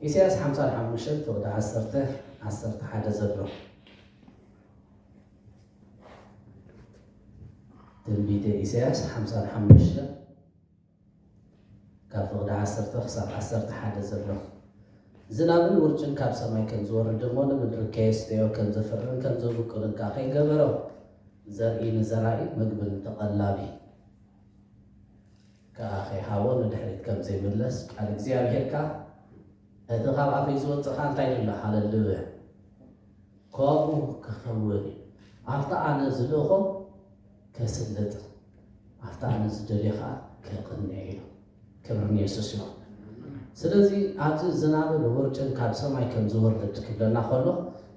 ኢሳያስ ሓምሳን ሓሙሽተን ፍቕዲ ዓሰርተ፣ ዓሰርተ ሓደ ዘሎ። ትንቢተ ኢሳያስ ሓምሳን ሓሙሽተን ካብ ፍቕዲ ዓሰርተ ክሳብ ዓሰርተ ሓደ ዘሎ። ዝናብን ውርጭን ካብ ሰማይ ከም ዝወርድ እሞ ንምድሪ ከየስተዮ ከም ዘፍርን ከም ዘብቁልን ከኣ ከይገበሮ፣ ዘርኢ ንዘራኢ፣ ምግቢ ንተቐላቢ ከኣ ከይሃቦ ንድሕሪት ከም ዘይምለስ ቃል እግዚኣብሔር ከኣ፣ እቲ ካብ ኣፈይ ዝወጽእ ከኣ እንታይ ኢሉ ኣሎ? ሃለሉያ። ከምኡ ክኸውን እዩ። ኣብቲ ኣነ ዝልእኾ ከስልጥ፣ ኣብቲ ኣነ ዝደልዮ ከኣ ከቕንዕ ኢሉ። ክብሪ ንየሱስ ይኹን። ስለዚ ኣብዚ ዝናብን ውርጭን ካብ ሰማይ ከም ዝወርድ ክብለና ከሎ፣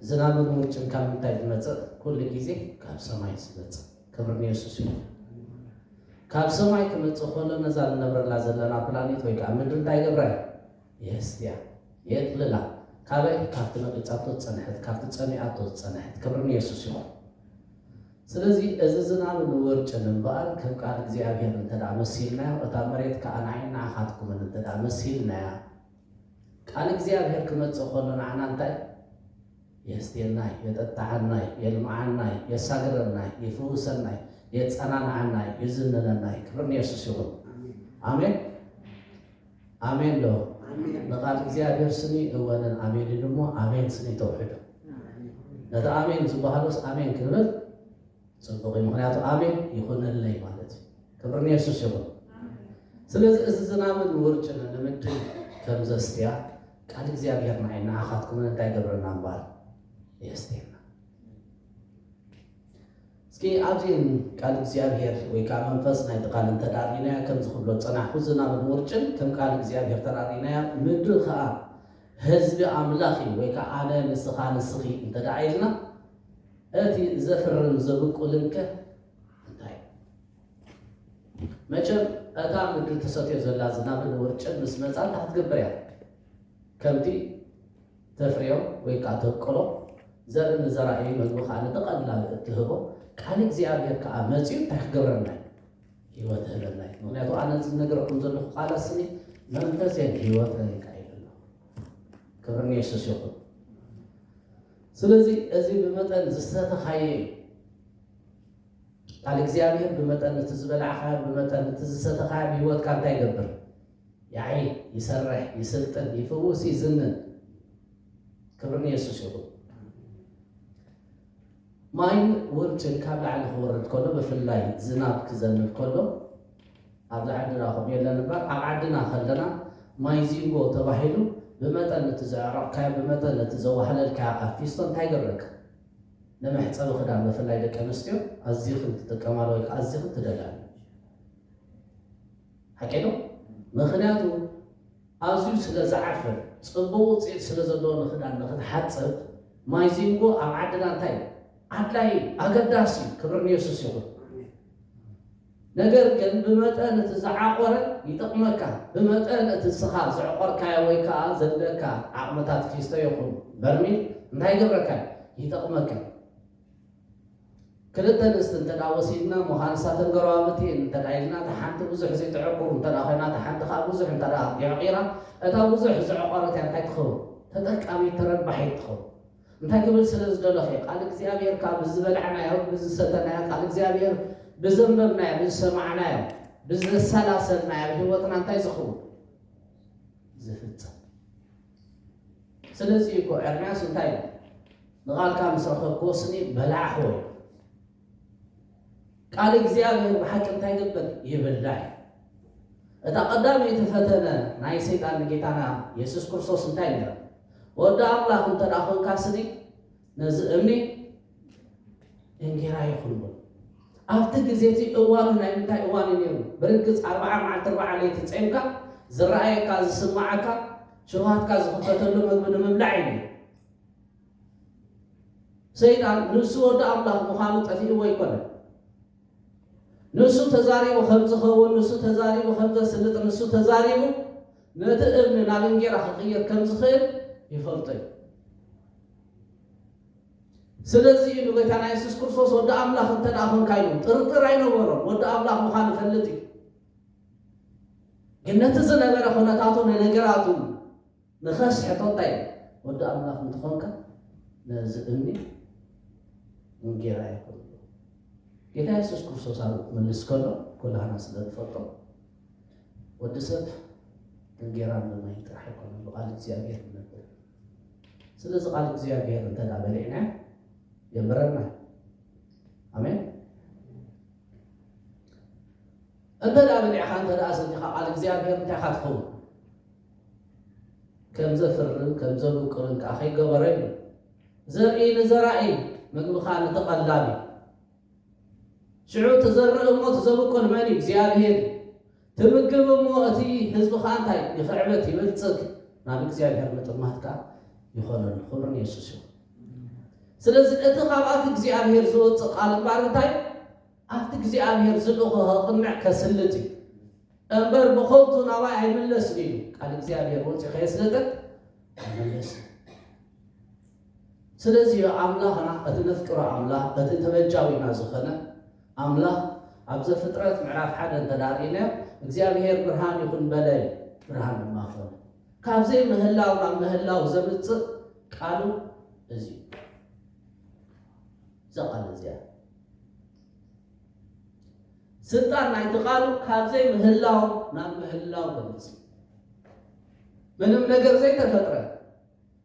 ዝናብን ውርጭን ካብ ምንታይ ዝመጽእ? ኩሉ ግዜ ካብ ሰማይ ዝመጽእ። ክብሪ ንየሱስ ይኹን። ካብ ሰማይ ክመጽእ ከሎ ነዛ ንነብረላ ዘለና ፕላኔት ወይ ከኣ ምድሪ እንታይ ይገብራ? የስትያ፣ የጥልላ። ካበይ? ካብቲ ነቂጻቶ ዝጸንሐት፣ ካብቲ ጸሚኣቶ ዝጸንሐት። ክብሪ ንየሱስ ይኹን። ስለዚ እዚ ዝናብን ውርጭን እምበኣር ከም ቃል እግዚኣብሔር እንተ ደኣ መሲልናዮ፣ እታ መሬት ከኣ ንዓይን ንዓኻትኩምን እንተ ደኣ መሲልናያ፣ ቃል እግዚኣብሔር ክመጽእ ከሎ ንዓና እንታይ? የስትየናይ፣ የጠጥዓናይ፣ የልምዓናይ፣ የሳግረናይ፣ ይፍውሰናይ፣ የጸናንዓናይ፣ ይዝንነናይ። ክብሪ ንየሱስ ይኹን። ኣሜን። ኣሜን ዶ? ኣሜን። ንቓል እግዚኣብሔር ስኒ እወንን ኣሜንን እሞ ኣሜን ስኒ ተውሕዶ። ኣሜን። ነቲ ኣሜን ዝበሃሎስ ኣሜን ክንብል ጽቡቕ እዩ። ምኽንያቱ ኣሜን ይኹነለይ ማለት እዩ። ክብሪ ንየሱስ ይኹን። ኣሜን። ስለዚ እዚ ዝናብን ውርጭን ንምድር ከም ዘስትያ ቃል እግዚኣብሔር ንዓይ ንዓኻትኩምን እንታይ ይገብረና እምበኣር? የስትየና። እስኪ ኣብዚ ቃል እግዚኣብሔር ወይ ከዓ መንፈስ ናይቲ ቃል እንተዳሪናያ ከምዚ ክብሎ ዝጸናሕኩ፣ ዝናብን ውርጭን ከም ቃል እግዚኣብሔር ተራሪናያ፣ ምድሪ ከዓ ህዝቢ ኣምላኽ እዩ ወይ ከዓ ኣነ ንስኻ ንስኺ እንተ ደኣ ኢልና፣ እቲ ዘፍርን ዘብቁልን ከ እንታይ? መቸም እታ ምድሪ ትሰትዮ ዘላ ዝናብን ውርጭን ምስ መጻ እንታይ ክትገብር እያ? ከምቲ ተፍርዮ ወይ ከዓ ተብቅሎ፣ ዘርኢ ንዘራኢ፣ መግቢ ከዓ ንተቐላቢ እትህቦ ቃል እግዚኣብሔር ከዓ መጺኡ እንታይ ክገብረና እዩ? ህይወት ህበና እዩ። ምኽንያቱ ኣነ እዚ ዝነግረኩም ዘለኹ ቃላት ስኒ መንፈስን ህይወትን እዩ ከዓ ይብል ኣሎ። ክብሪ ንየሱስ ይኹን። ስለዚ እዚ ብመጠን ዝሰተኻዮ እዩ። ቃል እግዚኣብሔር ብመጠን እቲ ዝበላዕኻዮ፣ ብመጠን እቲ ዝሰተኻዮ ብህይወትካ እንታይ ይገብር? ያዒ፣ ይሰርሕ፣ ይስልጥን፣ ይፍውስ፣ ይዝንን። ክብሪ ንየሱስ ይኹን። ማይን ውርጭን ካብ ላዕሊ ክወርድ ከሎ፣ ብፍላይ ዝናብ ክዘንብ ከሎ፣ ኣብዚ ዓድና ከምኡ የለን እምበር፣ ኣብ ዓድና ከለና ማይ ዚንጎ ተባሂሉ ብመጠን እቲ ዘዕረቕካዮ፣ ብመጠን እቲ ዘዋህለልካዮ ኣብ ፊስቶ እንታይ ይገብረካ? ንመሕጸቢ ክዳን ብፍላይ ደቂ ኣንስትዮ ኣዚኽን ትጥቀማሉ ወይ ከዓ ኣዚኽን ትደላሉ። ሓቂ ዶ? ምኽንያቱ ኣዝዩ ስለ ዝዓፍር፣ ጽቡቕ ውጽኢት ስለ ዘለዎ ንኽዳን ንኽትሓጽብ፣ ማይ ዚንጎ ኣብ ዓድና እንታይ እዩ? ኣድላይ እዩ፣ ኣገዳሲ እዩ። ክብሪ ንየሱስ ይኹን። ነገር ግን ብመጠን እቲ ዝዓቆረ ይጠቕመካ፣ ብመጠን እቲ ንስኻ ዘዕቆርካዮ ወይ ከዓ ዘለካ ዓቕምታት ፊስቶ ይኹን በርሚል እንታይ ይገብረካ? ይጠቕመካ። ክልተ ኣንስቲ እንተ ደኣ ወሲድና፣ ምዃን ንሳተን ጎረባብቲ እየን እንተ ደኣ ኢልና፣ እታ ሓንቲ ብዙሕ ዘይትዕቁር እንተ ደኣ ኮይና፣ እታ ሓንቲ ከኣ ብዙሕ እንተ ደኣ የዕቂራ፣ እታ ብዙሕ ዘዕቆረት እያ እንታይ ትኸውን? ተጠቃሚት፣ ተረባሒት ትኸውን። እንታይ ክብል ስለ ዝደለኹ እየ? ቃል እግዚኣብሔር ከኣ ብዝበላዕናዮ፣ ብዝሰተናዮ፣ ቃል እግዚኣብሔር ብዘንበብናዮ፣ ብዝሰማዕናዮ፣ ብዘሰላሰልናዮ ኣብ ህይወትና እንታይ ዝኸውን? ዝፍጸም። ስለዚ እኮ ኤርምያስ እንታይ ኢሉ? ንቓልካ ምስ ረኸብክዎ ስኒ በላዕኽዎ ኢሉ። ቃል እግዚኣብሔር ብሓቂ እንታይ ይገብር? ይብላዕ እዩ። እታ ቀዳመይቲ ፈተነ ናይ ሰይጣን ንጌታና የሱስ ክርስቶስ እንታይ ነይራ? ወዲ ኣምላኽ እንተ ደኣ ኾንካ ስኒ ነዚ እምኒ እንጌራ ይኹን በሎ። ኣብቲ ግዜ እቲ እዋኑ ናይ ምንታይ እዋን እዩ ነይሩ? ብርግጽ ኣርብዓ መዓልቲ ኣርብዓ ለይቲ ጸይምካ ዝረኣየካ ዝስምዓካ ሽውሃትካ ዝኽፈተሉ መግቢ ንምብላዕ እዩ ነይሩ። ሰይጣን ንሱ ወዲ ኣምላኽ ምዃኑ ጠፊእዎ ኣይኮነን። ንሱ ተዛሪቡ ከም ዝኸውን፣ ንሱ ተዛሪቡ ከም ዘስልጥ፣ ንሱ ተዛሪቡ ነቲ እምኒ ናብ እንጌራ ክቕይር ከም ዝኽእል ይፈልጦ እዩ። ስለዚ እዩ ንጎይታና የሱስ ክርስቶስ ወዲ ኣምላኽ እንተ ደኣ ኾንካ ኢሉ ጥርጥር ኣይነበሮን። ወዲ ኣምላኽ ምዃኑ ይፈልጥ እዩ። ግን ነቲ ዝነበረ ኩነታቱ ንነገራቱ ንኸስሕቶ እንታይ እዩ? ወዲ ኣምላኽ እንተኾንካ ነዚ እምኒ እንጌራ ይኹን። ጌታ የሱስ ክርስቶስ ኣብ መልስ ከሎ ኩላህና ስለ ንፈልጦ፣ ወዲ ሰብ እንጌራን ብማይ ጥራሕ ኣይኮነን፣ ብቓል እግዚኣብሔር ንነብር። ስለዚ ቃል እግዚኣብሔር እንተ ደኣ በሊዕና የንብረና። ኣሜን። እንተ ደኣ በሊዕካ፣ እንተ ደኣ ሰቲኻ ቃል እግዚኣብሔር እንታይ ኢኻ ትኸውን? ከም ዘፍርን ከም ዘብቁልን ከኣ ከይገበረ እዩ። ዘርኢ ንዘራኢ፣ ምግቢ ከኣ ንተቐላቢ። ሽዑ ትዘርእ እሞ ትዘብቁል መን እዩ? እግዚኣብሔር። ትምግብ እሞ እቲ ህዝቢ ከኣ እንታይ ይኽዕበት ይበልጽግ፣ ናብ እግዚኣብሔር ምጥማት ከኣ ይኾነሉ። ክብሪ ንየሱስ ይኹን። ስለዚ እቲ ካብ ኣፍ እግዚኣብሔር ዝወጽእ ቃል እምበኣር እንታይ ኣብቲ እግዚኣብሔር ዝልእኾ ከቕንዕ ከስልጥ እዩ እምበር ብኸንቱ ናባይ ኣይምለስን እዩ። ቃል እግዚኣብሔር ወፂኡ ከየስልጥ ኣይምለስን። ስለዚ እዩ ኣምላኽና እቲ ነፍቅሮ ኣምላኽ እቲ ተበጃዊና ዝኾነ ኣምላኽ ኣብ ዘፍጥረት ምዕራፍ ሓደ እንተዳርኢነ እግዚኣብሔር ብርሃን ይኹን በለ፣ ብርሃን ድማ ኾነ። ካብ ዘይምህላው ናብ ምህላው ዘምፅእ ቃሉ እዚ እዩ። እዛ ቃል እዚኣ ስልጣን ናይቲ ቃሉ ካብ ዘይምህላው ናብ ምህላው ዘምፅእ ምንም ነገር ዘይተፈጥረ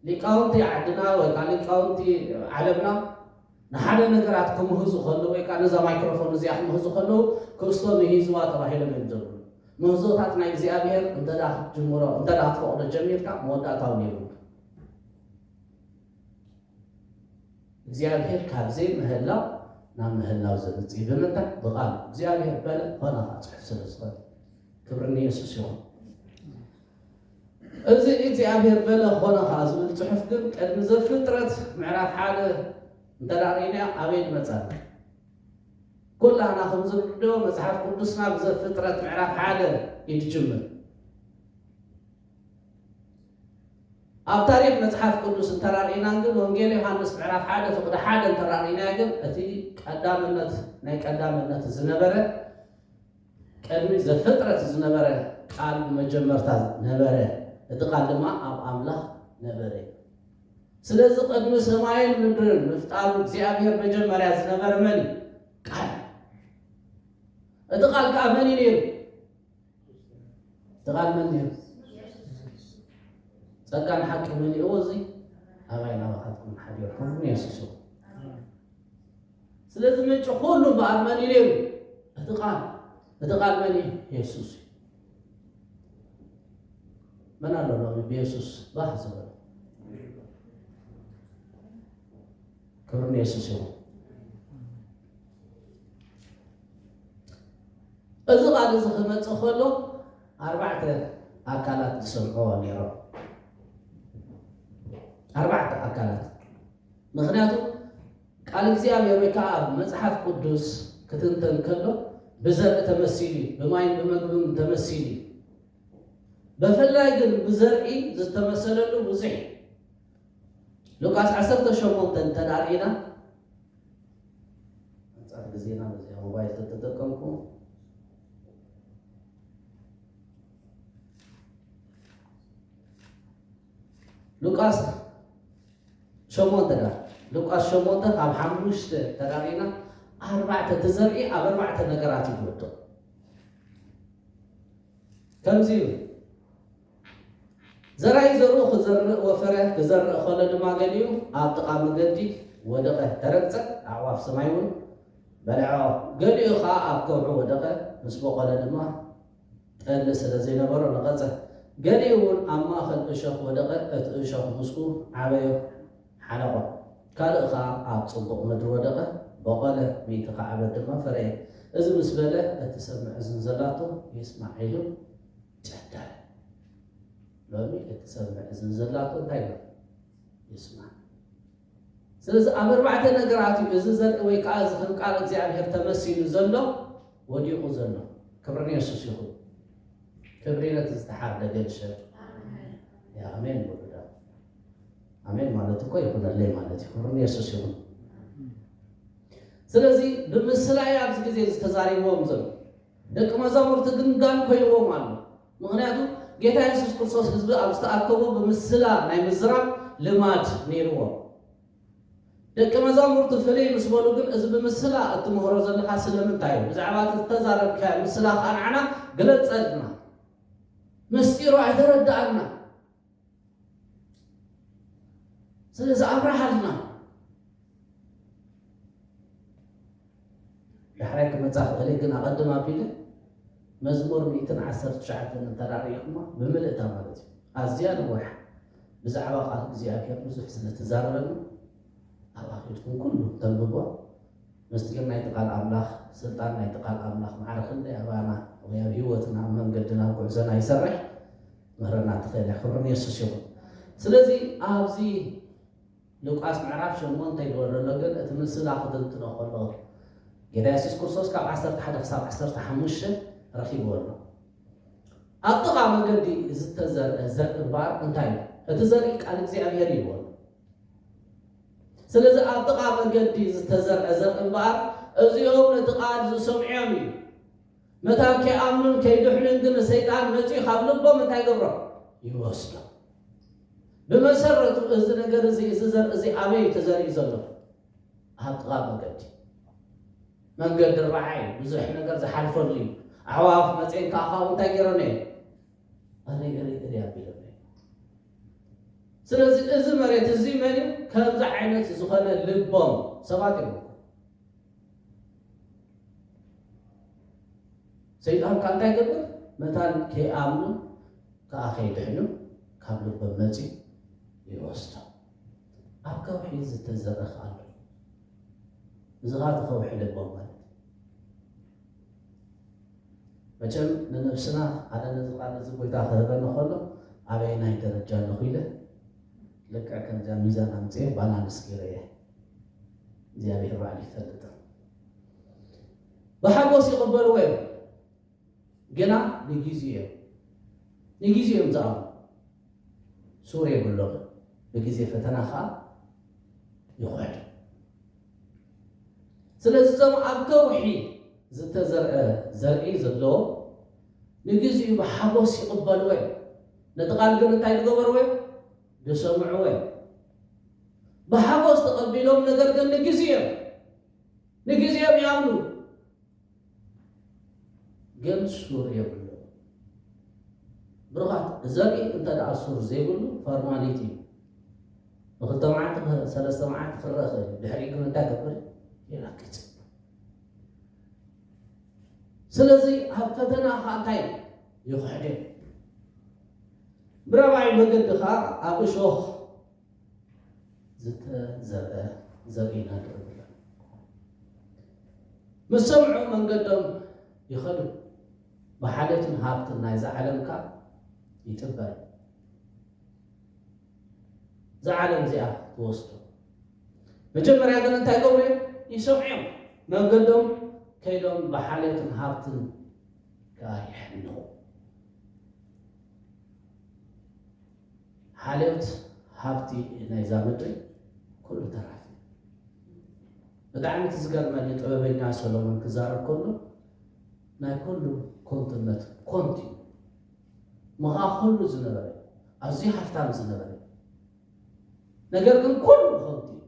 ሊቃውንቲ ዓድና ወይ ከዓ ሊቃውንቲ ዓለምና ንሓደ ነገራት ክምህዙ ከለዉ ወይ ከዓ ነዛ ማይክሮፎን እዚኣ ክምህዙ ከለዉ ክስቶ ምሂዝዋ ተባሂሎም እዮም ዝብሉ። ምህዞታት ናይ እግዚኣብሔር እንተ ደኣ ክትጅምሮ እንተ ደኣ ክትፈቕዶ ጀሚርካ መወዳእታውን የብሉ። እግዚኣብሔር ካብ ዘይምህላው ናብ ምህላው ዘምፅእ እዩ። ብምንታይ? ብቓል እግዚኣብሔር በለ ኾነ ከዓ ፅሑፍ ስለ ዝኾነ። ክብሪ ንየሱስ ይኹን። እዚ እግዚኣብሔር በለ ኾነ ከዓ ዝብል ፅሑፍ ግን ቅድሚ ዘፍጥረት ምዕራፍ ሓደ እንተዳሪእና ኣበይ መፀና? ኩላና ከም ዝርድኦ መፅሓፍ ቅዱስና ብዘፍጥረት ምዕራፍ ሓደ እዩ ዝጅምር። ኣብ ታሪክ መፅሓፍ ቅዱስ እንተራሪእና ግን ወንጌል ዮሃንስ ምዕራፍ ሓደ ፍቅዲ ሓደ እንተራሪእና ግን እቲ ቀዳምነት ናይ ቀዳምነት ዝነበረ ቅድሚ ዘፍጥረት ዝነበረ ቃል ብመጀመርታ ነበረ፣ እቲ ቃል ድማ ኣብ ኣምላኽ ነበረ። ስለዚ ቅድሚ ሰማይን ምድርን ምፍጣሩ እግዚኣብሔር መጀመርያ ዝነበረ መን እዩ? ቃል። እቲ ቃል ከዓ መን እዩ ነይሩ? እቲ ቃል መን ነይሩ? ጸጋን ሓቂ መሊእዎ እዚ ኣባይ ናባኻትኩም ሓዲርኩም ንየሱስ። ስለዚ ምንጪ ኩሉ እምበኣር መን እዩ ነይሩ? እቲ ቃል። እቲ ቃል መን እዩ? የሱስ እዩ። መን ኣሎ ሎሚ ብየሱስ ባህ ዝበሎ? ክብሪ ንየሱስ ይኹን። እዚ ቃል እዚ ክመጽእ ከሎ ኣርባዕተ ኣካላት ዝሰምዕዎ ነይሮም። ኣርባዕተ ኣካላት። ምኽንያቱ ቃል እግዚኣብሔር ወይ ከዓ ኣብ መጽሓፍ ቅዱስ ክትንተን ከሎ ብዘርኢ ተመሲሉ እዩ፣ ብማይን ብመግብን ተመሲሉ እዩ። ብፍላይ ግን ብዘርኢ ዝተመሰለሉ ብዙሕ እዩ። ሉቃስ ዓሰርተ ሸሞንተ እንተዳርኢና ኣንጻር ግዜና በዚኣ ሞባይል ተተጠቀምኩ ሉቃስ ሸሞንተ ዳ ሉቃስ ሸሞንተ ካብ ሓሙሽተ ተዳሪና ኣርባዕተ ተዘርኢ ኣብ ኣርባዕተ ነገራት ይወድቕ። ከምዚ እዩ። ዘራይ ዘርኡ ክዘርእ ወፈረ፣ ክዘርእ ከሎ ድማ ገሊኡ ኣብ ጥቓ መገዲ ወደቐ፣ ተረግጸ፣ ኣዕዋፍ ሰማይ እውን በልዖ። ገሊኡ ኸኣ ኣብ ከውሒ ወደቐ፣ ምስ በቖለ ድማ ጠሊ ስለ ዘይነበሮ ነቐጸ። ገሊኡ እውን ኣብ ማእከል እሾኽ ወደቐ፣ እቲ እሾኽ ምስኡ ዓበዮ፣ ሓለቖ። ካልእ ኸኣ ኣብ ጽቡቕ ምድሪ ወደቐ፣ በቖለ፣ ሚእቲ ኸዓ ዓበድ ድማ ፈረየ። እዚ ምስ በለ፣ እቲ ሰብ ምእዝን ዘላቶ ይስማዕ ኢሉ ጨደረ። ሎሚ እቲ ሰብ ምእዝን ዘላቶ እንታይ ኢሉ ይስማዕ። ስለዚ ኣብ ኣርባዕተ ነገራት እዩ እዚ ዘርኢ ወይ ከዓ እዚ ከም ቃል እግዚኣብሔር ተመሲሉ ዘሎ ወዲቑ ዘሎ። ክብሪ ንየሱስ ይኹን። ክብሪ ነቲ ዝተሓርደ ገድሸ። ኣሜን በሉ ዳ። ኣሜን ማለት እኮ ይኹነለይ ማለት እዩ። ክብሪ ንየሱስ ይኹን። ስለዚ ብምስላ እዩ ኣብዚ ግዜ እዚ ተዛሪብዎም ዘሎ። ደቂ መዛሙርቲ ግን ጋም ኮይንዎም ኣሎ። ምኽንያቱ ጌታ የሱስ ክርስቶስ ህዝቢ ኣብ ዝተኣከቦ ብምስላ ናይ ምዝራብ ልማድ ነይርዎ። ደቂ መዛሙርቱ ፍልይ ምስ በሉ ግን፣ እዚ ብምስላ እትምህሮ ዘለኻ ስለምንታይ እዩ? ብዛዕባ እቲ ዝተዛረብካዮ ምስላ ከኣ ንዓና ግለጸልና። ምስጢሩ ኣይተረድኣና። ስለዚ ኣብርሃልና። ዳሕራይ ክመጻ ክእል ግን ኣቐድም ኣቢለ መዝሙር ሚእትን ዓሰርተ ትሽዓተን እንተ ደኣ ርኢኹማ ብምልእታ ማለት እዩ። ኣዝያ ነዊሓ። ብዛዕባ ቃል እግዚኣብሔር ብዙሕ ስለ ትዛረበኒ ኣብኣ ኬድኩም ኩሉ ተንብቦ። ምስጢር ናይቲ ቃል ኣምላኽ፣ ስልጣን ናይቲ ቃል ኣምላኽ ማዕረ ክንደይ ኣባና ወይ ኣብ ህይወትና ኣብ መንገድና ኣብ ጉዕዞና ይሰርሕ። ምህረና ትኽእል እያ። ክብሪ ንየሱስ ይኹን። ስለዚ ኣብዚ ሉቃስ ምዕራፍ ሸሞንተ ይግበር ዘሎ ግን እቲ ምስላ ክትንትኖ ከሎ ጌታ የሱስ ክርስቶስ ካብ ዓሰርተ ሓደ ክሳብ ዓሰርተ ሓሙሽተ ረኺብዎ ኣሎ። ኣብ ጥቓ መገዲ ዝተዘርአ ዘርኢ እምበኣር እንታይ እዩ? እቲ ዘርኢ ቃል እግዚኣብሔር እዩ ይብሎ። ስለዚ ኣብ ጥቓ መገዲ ዝተዘርአ ዘርኢ እምበኣር እዚኦም ነቲ ቃል ዝሰምዑ እዮም እዩ። መታን ከይኣምኑን ከይድሕኑን ግን ሰይጣን መጺኡ ካብ ልቦም እንታይ ይገብሮ? ይወስዶ። ብመሰረቱ እዚ ነገር እዚ፣ እዚ ዘርኢ እዚ ኣበይ እዩ ተዘሪኡ ዘሎ? ኣብ ጥቓ መገዲ። መንገዲ ርብዓይ ብዙሕ ነገር ዝሓልፈሉ እዩ። ኣዕዋፍ መጺኤን ከኣ ካብኡ እንታይ ገይረን እየን? እሪ፣ እሪ፣ እሪ ኣቢለን እየን። ስለዚ እዚ መሬት እዚ መን እዩ? ከምዚ ዓይነት ዝኾነ ልቦም ሰባት እዮም። ሰይጣን ከኣ እንታይ ይገብር? መታን ከይኣምኑ ከኣ ከይድሕኑ ካብ ልቦም መጺኡ ይወስዶም። ኣብ ከውሒ ዝተዘርአ ከኣ ኣሎ። እዚ ኸኣ እቲ ከውሒ ልቦም ማለት እዩ። መቸም ንነብስና ኣነ ነዚ ቃል እዚ ጎይታ ክህበኒ ከሎ ኣበየናይ ደረጃ ኣለኹ ኢለ ልክዕ ከምዚኣ ሚዛን ኣምጽኤ ባላንስ ገይረ እየ። እግዚኣብሔር ባዕሉ ይፈልጥ። ብሓጎስ ይቕበልዎ እዮም። ግና ንግዜ እዮም፣ ንግዜ እዮም ዝኣምኑ። ሱር የብሎም። ብግዜ ፈተና ኸኣ ይኹሕዱ። ስለዚ እዞም ኣብ ከውሒ ዝተዘርአ ዘርኢ ዘለዎ ንግዜኡ ብሓጎስ ይቕበልዎ እዮም። ነቲ ቃል ግን እንታይ ዝገበርዎ እዮም? ዝሰምዕዎ እዮም። ብሓጎስ ተቐቢሎም፣ ነገር ግን ንግዜ እዮም፣ ንግዜ እዮም ይኣምኑ። ግን ሱር የብሉ። ብሩኻት፣ ዘርኢ እንተ ደኣ ሱር ዘይብሉ ፎርማሊቲ እዩ። ንክልተ መዓልቲ፣ ሰለስተ መዓልቲ ክረአ ይኽእል እዩ። ድሕሪኡ ግን እንታይ ገብር? ይረግጽ። ስለዚ ኣብ ፈተና ኸኣ እንታይ ይኹሕደ? ብራብዓይ መገዲ ኸኣ ኣብ እሾኽ ዝተዘርአ ዘርኢ ኢና ንርኢ ዘለና። ምስ ሰምዑ መንገዶም ይኸዱ፣ ብሓልዮትን ሃብትን ናይዛ ዓለም ከኣ ይጥበር። እዛ ዓለም እዚኣ ትወስዶ። መጀመርያ ግን እንታይ ገብሩ እዮም? ይሰምዑ እዮም። መንገዶም ከይዶም ብሓልዮትን ሃብትን ከኣ ይሕንቑ። ሓልዮት ሃብቲ ናይዛ ምድሪ ኩሉ ተራፊ። ብጣዕሚ እቲ ዝገርመኒ ጥበበኛ ሰሎሞን ክዛረብ ከሎ ናይ ኩሉ ኮንቱነት ኮንቱ እዩ። ምኻ ኩሉ ዝነበረ ኣዝዩ ሃብታም ዝነበረ ነገር ግን ኩሉ ኮንቱ እዩ።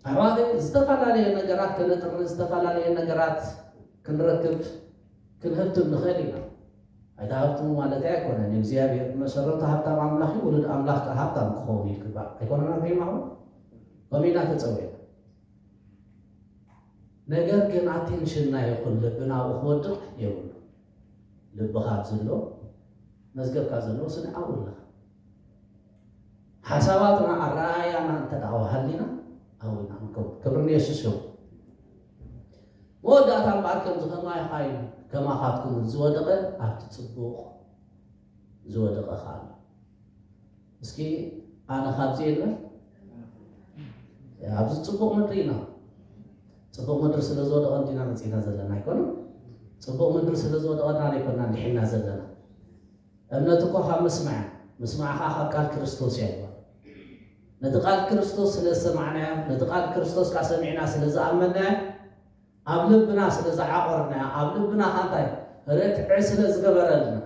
ኣሕዋተይ፣ ዝተፈላለየ ነገራት ከነጥሪ፣ ዝተፈላለየ ነገራት ክንረክብ፣ ክንህብትም ንኽእል ኢና። ኣይትሃብትሙ ማለት ኣይኮነን። እግዚኣብሔር ብመሰረቱ ሃብታም ኣምላኽ እዩ፣ ውሉድ ኣምላኽ ከኣ ሃብታም ክኸውን ይግባእ። ኣይኮነን ኣበይ ማዕበል? ከምኡ ኢና ተጸዊዕና። ነገር ግን ኣቴንሽንና ይኹን ልብና ኣብኡ ክወድቕ የብሉ። ልብኻ ኣብ ዘሎ፣ መዝገብካ ዘሎ ስነ ኣብኡ ኣለኻ። ሓሳባትና ኣረኣእያና እንተ ደኣ ወሃሊና ኣብኡ ኢና ንከውን። ክብሪ ንየሱስ ይኹን። መወዳእታ እምበኣር ከምዚ ከማይኻይ ከማኻትኩም ዝወደቐ ኣብቲ ጽቡቕ ዝወደቐ ኸኣ ኣሎ። እስኪ ኣነ ካብዚ እየ ንበል። ኣብዚ ጽቡቕ ምድሪ ኢና። ጽቡቕ ምድሪ ስለ ዝወደቐ እንዲና መጺና ዘለና ኣይኮነን። ጽቡቕ ምድሪ ስለ ዝወደቐና ኣይኮና እንዲሕና ዘለና። እምነት እኮ ካብ ምስማዕ፣ ምስማዕ ኸዓ ካብ ቃል ክርስቶስ እያ ይባል። ነቲ ቃል ክርስቶስ ስለ ዝሰማዕናዮ፣ ነቲ ቃል ክርስቶስ ከዓ ሰሚዕና ስለ ዝኣመንናዮ፣ ኣብ ልብና ስለ ዝዓቆርናዮ፣ ኣብ ልብና ኸዓ እንታይ ርትዒ ስለ ዝገበረልና፣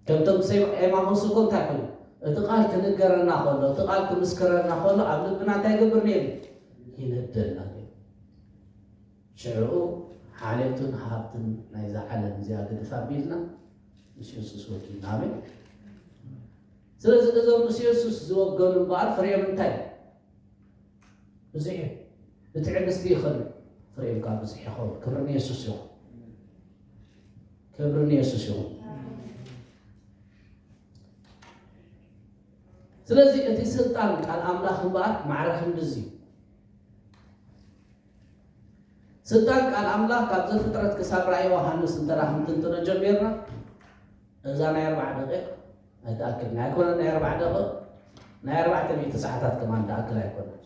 ከምቶም ሰብ ኤማሁስ እኮ እንታይ ኮይኑ፣ እቲ ቃል ክንገረና ከሎ፣ እቲ ቃል ክምስከረና ከሎ ኣብ ልብና እንታይ ይገብር ነይሩ? ይነደና ነይሩ። ሽዑ ሓሌቱን ሃብትን ናይዛ ዓለም እዚኣ ግድፍ ኣቢልና ምስ የሱስ ወኪልና። ኣሜን። ስለዚ እዞም ምስ የሱስ ዝወገኑ እምበኣር ፍሬኦም እንታይ እዩ? ብዙሕ እዩ። ብትዕግስቲ ይኸዱ፣ ፍሬኦም ከዓ ብዙሕ ይኸውን። ክብሪ ንየሱስ ይኹን። ክብሪ ንየሱስ ይኹን። ስለዚ እቲ ስልጣን ቃል ኣምላኽ እምበኣር ማዕረ ክንድዚ እዩ። ስልጣን ቃል ኣምላኽ ካብ ዘፍጥረት ክሳብ ራእይ ዮሃንስ እንተ ደኣ ክንትንትኖ ጀሚርና፣ እዛ ናይ ኣርባዓ ደቂቕ ኣይትኣክልን ኣይኮነን፣ ናይ ኣርባዓ ደቂቕ፣ ናይ ኣርባዕተ ሚእቲ ሰዓታት ከማን ትኣክል ኣይኮነን።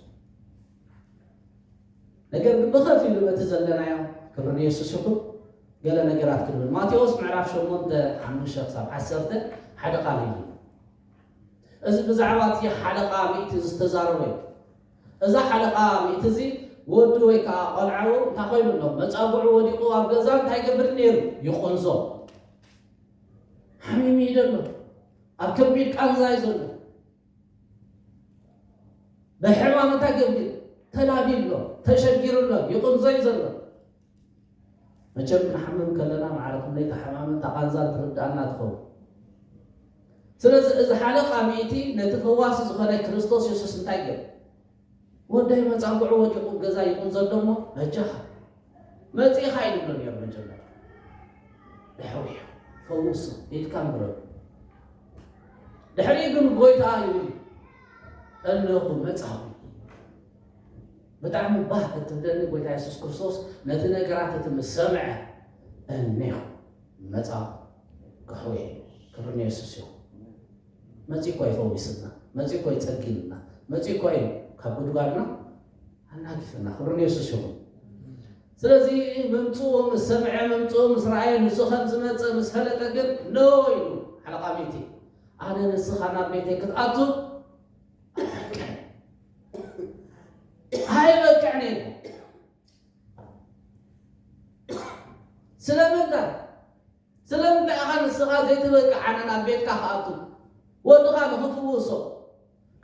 ነገር ግን ብኸፊሉ በቲ ዘለናዮ፣ ክብሪ ንየሱስ ይኹን፣ ገለ ነገራት ክንብል። ማቴዎስ ምዕራፍ ሸሞንተ፣ ሓሙሽተ ክሳብ ዓሰርተ ሓደ ቃል እዩ። እዚ ብዛዕባ እቲ ሓለቓ ሚእቲ ዝተዛረበ እዩ። እዛ ሓለቓ ሚእቲ እዚ ወዲ ወይ ከዓ ቆልዓኡ እንታይ ኮይኑ ኣሎ? መጻጉዑ ወዲቑ ኣብ ገዛ እንታይ ይገብር ነይሩ? ይቑንዞ። ሓሚሙ እዩ ዘሎ። ኣብ ከቢድ ቃንዛ እዩ ዘሎ። ብሕማም እንታይ ገብር? ተላዲ ኣሎ፣ ተሸጊሩ ኣሎ፣ ይቑንዞ እዩ ዘሎ። መቸም ክንሓምም ከለና ማዕረ ክንደይ ተሓማምን ተቓንዛን ትርድኣና ትኸውን። ስለዚ እዚ ሓለቓ ሚእቲ ነቲ ፈዋሲ ዝኾነ ክርስቶስ የሱስ እንታይ ገይሩ? ወደይ መጻጉዑ ወዲቑ ገዛ ይኹን ዘሎ እሞ በጃኻ መጺእኻ እዩ ዝብሎ ነይሩ መጀመርያ። ደሕሪኡ ፈውሱ ኢድካ ምረዱ። ድሕሪኡ ግን ጎይታ ይብል እዩ። እነኹ መጻኹ። ብጣዕሚ ባህ እትብለኒ ጎይታ የሱስ ክርስቶስ ነቲ ነገራት እቲ ምስ ሰምዐ እኔኹ መጻኹ። ክሕውየ ክብሪ ንየሱስ ይኹን። መጺኡ እኮ ይፈውስና፣ መጺኡ እኮ ይጸግንና፣ መጺኡ እኮ እዩ ካብ ጉድጓድና ኣናጊፍና። ክብሪ ንየሱስ ይኹን። ስለዚ ምምጽኡ ምስ ሰምዐ፣ ምምጽኡ ምስ ረኣየ፣ ንሱ ከም ዝመጽእ ምስ ፈለጠ ግን ኖ ኢሉ ሓለቓ ቤቲ፣ ኣነ ንስኻ ናብ ቤተይ ክትኣቱ ኣይበቅዕን። ኣይበቅዕን ኢሉ። ስለምንታይ? ስለምንታይ ኢኻ ንስኻ ዘይትበቅዕ ኣነ ናብ ቤትካ ክኣቱ? ወድኻ ንኽፍውሶ፣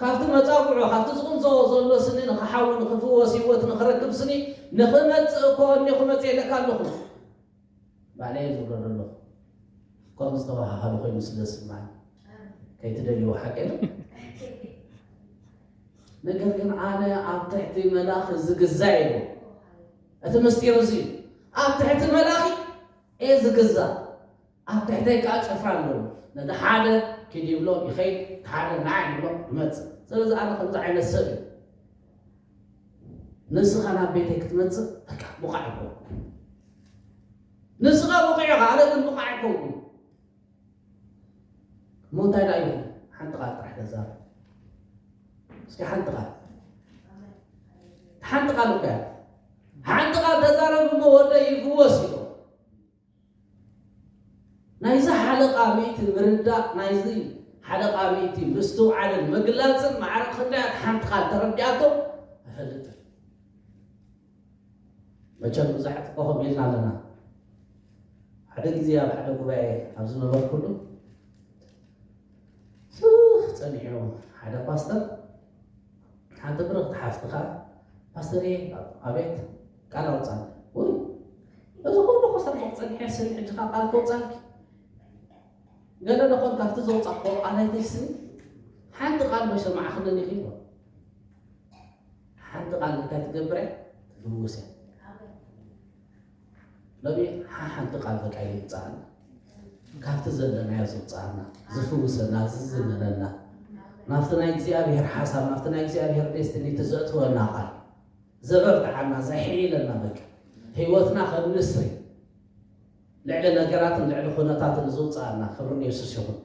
ካብቲ መጻጉዑ፣ ካብቲ ዝቕንዘዎ ዘሎ ስኒ ንኽሓዊ፣ ንኽፍወስ፣ ህይወት ንኽረክብ ስኒ ንኽመጽእ እኮ እኔኹ መጽእ ኢለካ ኣለኹ። ባዕለይ እየ ዝብሎ ዘለኹ። ከም ዝተባሃሃሉ ኮይኑ ስለ ዝስማዕ ከይትደልይዎ ሓቂ ነው። ነገር ግን ኣነ ኣብ ትሕቲ መላኺ ዝግዛእ እዩ። እቲ ምስጢር እዚ እዩ። ኣብ ትሕቲ መላኺ እየ ዝግዛእ። ኣብ ትሕተይ ከዓ ጭፍራ ኣለዉ። ነቲ ሓደ ኪድ ይብሎ ይኸይድ፣ እቲ ሓደ ንዓ ይብሎ ይመጽእ። ስለዚ ኣነ ከምዚ ዓይነት ሰብ እዩ። ንስኻ ናብ ቤተይ ክትመጽእ በቃ ብቑዕ ኣይኮንኩ። ንስኻ ብቑዕ ኢኻ፣ ኣነ ግን ብቑዕ ኣይኮንኩ። እሞ እንታይ ደኣ ይኹን? ሓንቲ ቃል ጥራሕ ተዛረብ። እስኪ ሓንቲ ቃል። ሓንቲ ቃል እኮ እያ። ሓንቲ ቃል ተዛረብ እሞ ወደይ ይፍወስ ኢሉ። ናይዚ ሓለቓ ሚእቲ ምርዳእ፣ ናይዚ ሓለቓ ሚእቲ ምስትውዓልን ምግላጽን ማዕረ ክንደያት ሓንቲ ቃል ተረዲኣቶ ኣይፈልጥን። መቸም ብዙሓት እኮ ከምኡ ኢልና ኣለና። ሓደ ግዜ ኣብ ሓደ ጉባኤ ኣብ ዝነበርኩሉ ስኽ ጸኒሑ ሓደ ፓስተር ሓንቲ ብርኽቲ ሓፍትኻ፣ "ፓስተር እየ፣ ኣቤት፣ ቃል ኣውጻል። ውይ፣ እዚ ኩሉ እኮ ስራሕ ጸኒሐ ስል ሕጂ ኸኣ ቃል ከውጻልኪ? ገለ ደኾን ካብቲ ዘውጻእኮ ቃል ኣይተይስኒ? ሓንቲ ቃል ዶ ሰማዕኽንን ኢኺ?" ሓንቲ ቃል እንታይ ትገብር እያ? ትፍውስ እያ። ሎሚ ሓ-፣ ሓንቲ ቃል በቃ ይውፅኣና። ካብቲ ዘለናዮ ዝውፅኣና፣ ዝፍውሰና፣ ዝዝንነና፣ ናብቲ ናይ እግዚኣብሔር ሓሳብ፣ ናብቲ ናይ እግዚኣብሔር ዴስቲኒቲ ዘእትወና ቃል፣ ዘበርትዓና፣ ዘሕይለና፣ በቃ ህይወትና ከም ንስሪ ልዕሊ ነገራትን ልዕሊ ኩነታትን ዝውፅኣና። ክብሪ ንየሱስ ይኹን።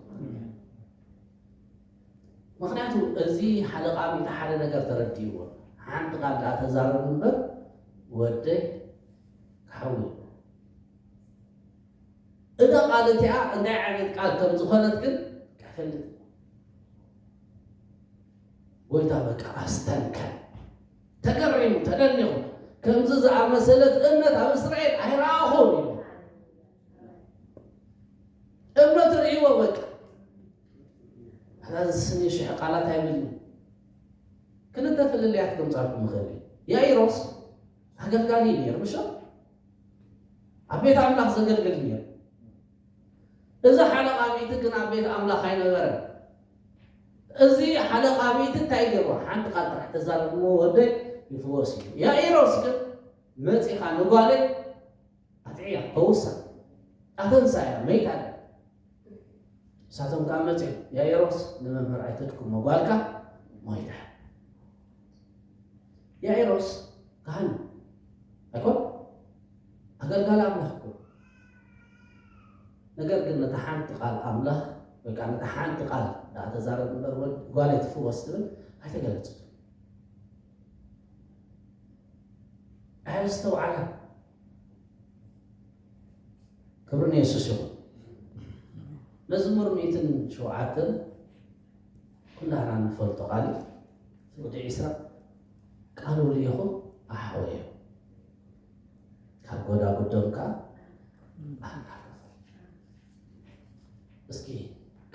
ምኽንያቱ እዚ ሓለቓ ሚእቲ ሓደ ነገር ተረዲእዎ። ሓንቲ ቃል ደኣ ተዛረብ እምበር ወደይ ክሓዊ። እታ ቃል እቲኣ እንታይ ዓይነት ቃል ከም ዝኾነት ግን ኣይፈልጥን። ጎይታ በቃ ኣስተንከረ። ተገሪሙ፣ ተደኒቑ። ከምዚ ዝኣመሰለት እምነት ኣብ እስራኤል ኣይረኣኹን ኢሉ። እምነት ርእይዎ በቃ። ኣታ ዝስኒ ሽሕ ቃላት ኣይብልን። ክልተ ፍልልያት ከምጻልኩም ይኽእል እዩ። ያኢሮስ ኣገልጋሊ እዩ ነይሩ፣ ምሽ? ኣብ ቤት ኣምላኽ ዘገልግል ነይሩ። እዚ ሓለቓ ሚእቲ ግን ኣብ ቤት ኣምላኽ ኣይነበረን። እዚ ሓለቓ ሚእቲ እንታይ ገይርዎ? ሓንቲ ቃል ጥራሕ ተዛረብዎ፣ ወደይ ይፍወስ እዩ። ያኢሮስ ግን መጺኻ ንጓለይ ኣጥዕያ፣ ፈውሳ፣ ኣተንሳያ፣ መይታ። ንሳቶም ከኣ መጺኦም፣ ያኢሮስ ንመምህር ኣይተድክሞ፣ ጓልካ ሞይታ። ያኢሮስ ካህን ኣይኮን፣ ኣገልጋሊ ኣምላኽ እኮ። ነገር ግን ነታ ሓንቲ ቃል ኣምላኽ ወይ ከዓ ነታ ሓንቲ ቃል ደኣ ተዛረብ እምበር፣ ወድ-፣ ጓለይ ትፍወስ ትብል ኣይተገለጸት። ኣየስተውዓላ። ክብሪ ንየሱስ ይኹን። መዝሙር ሚእትን ሸውዓተን ኩላና ንፈልጦ ቃል እዩ። ፍቕዲ ዒስራ፣ ቃሉ ልኢኹ ኣሕወዮ፣ ካብ ጎዳጉዶም ከኣ ኣናገፎ። እስኪ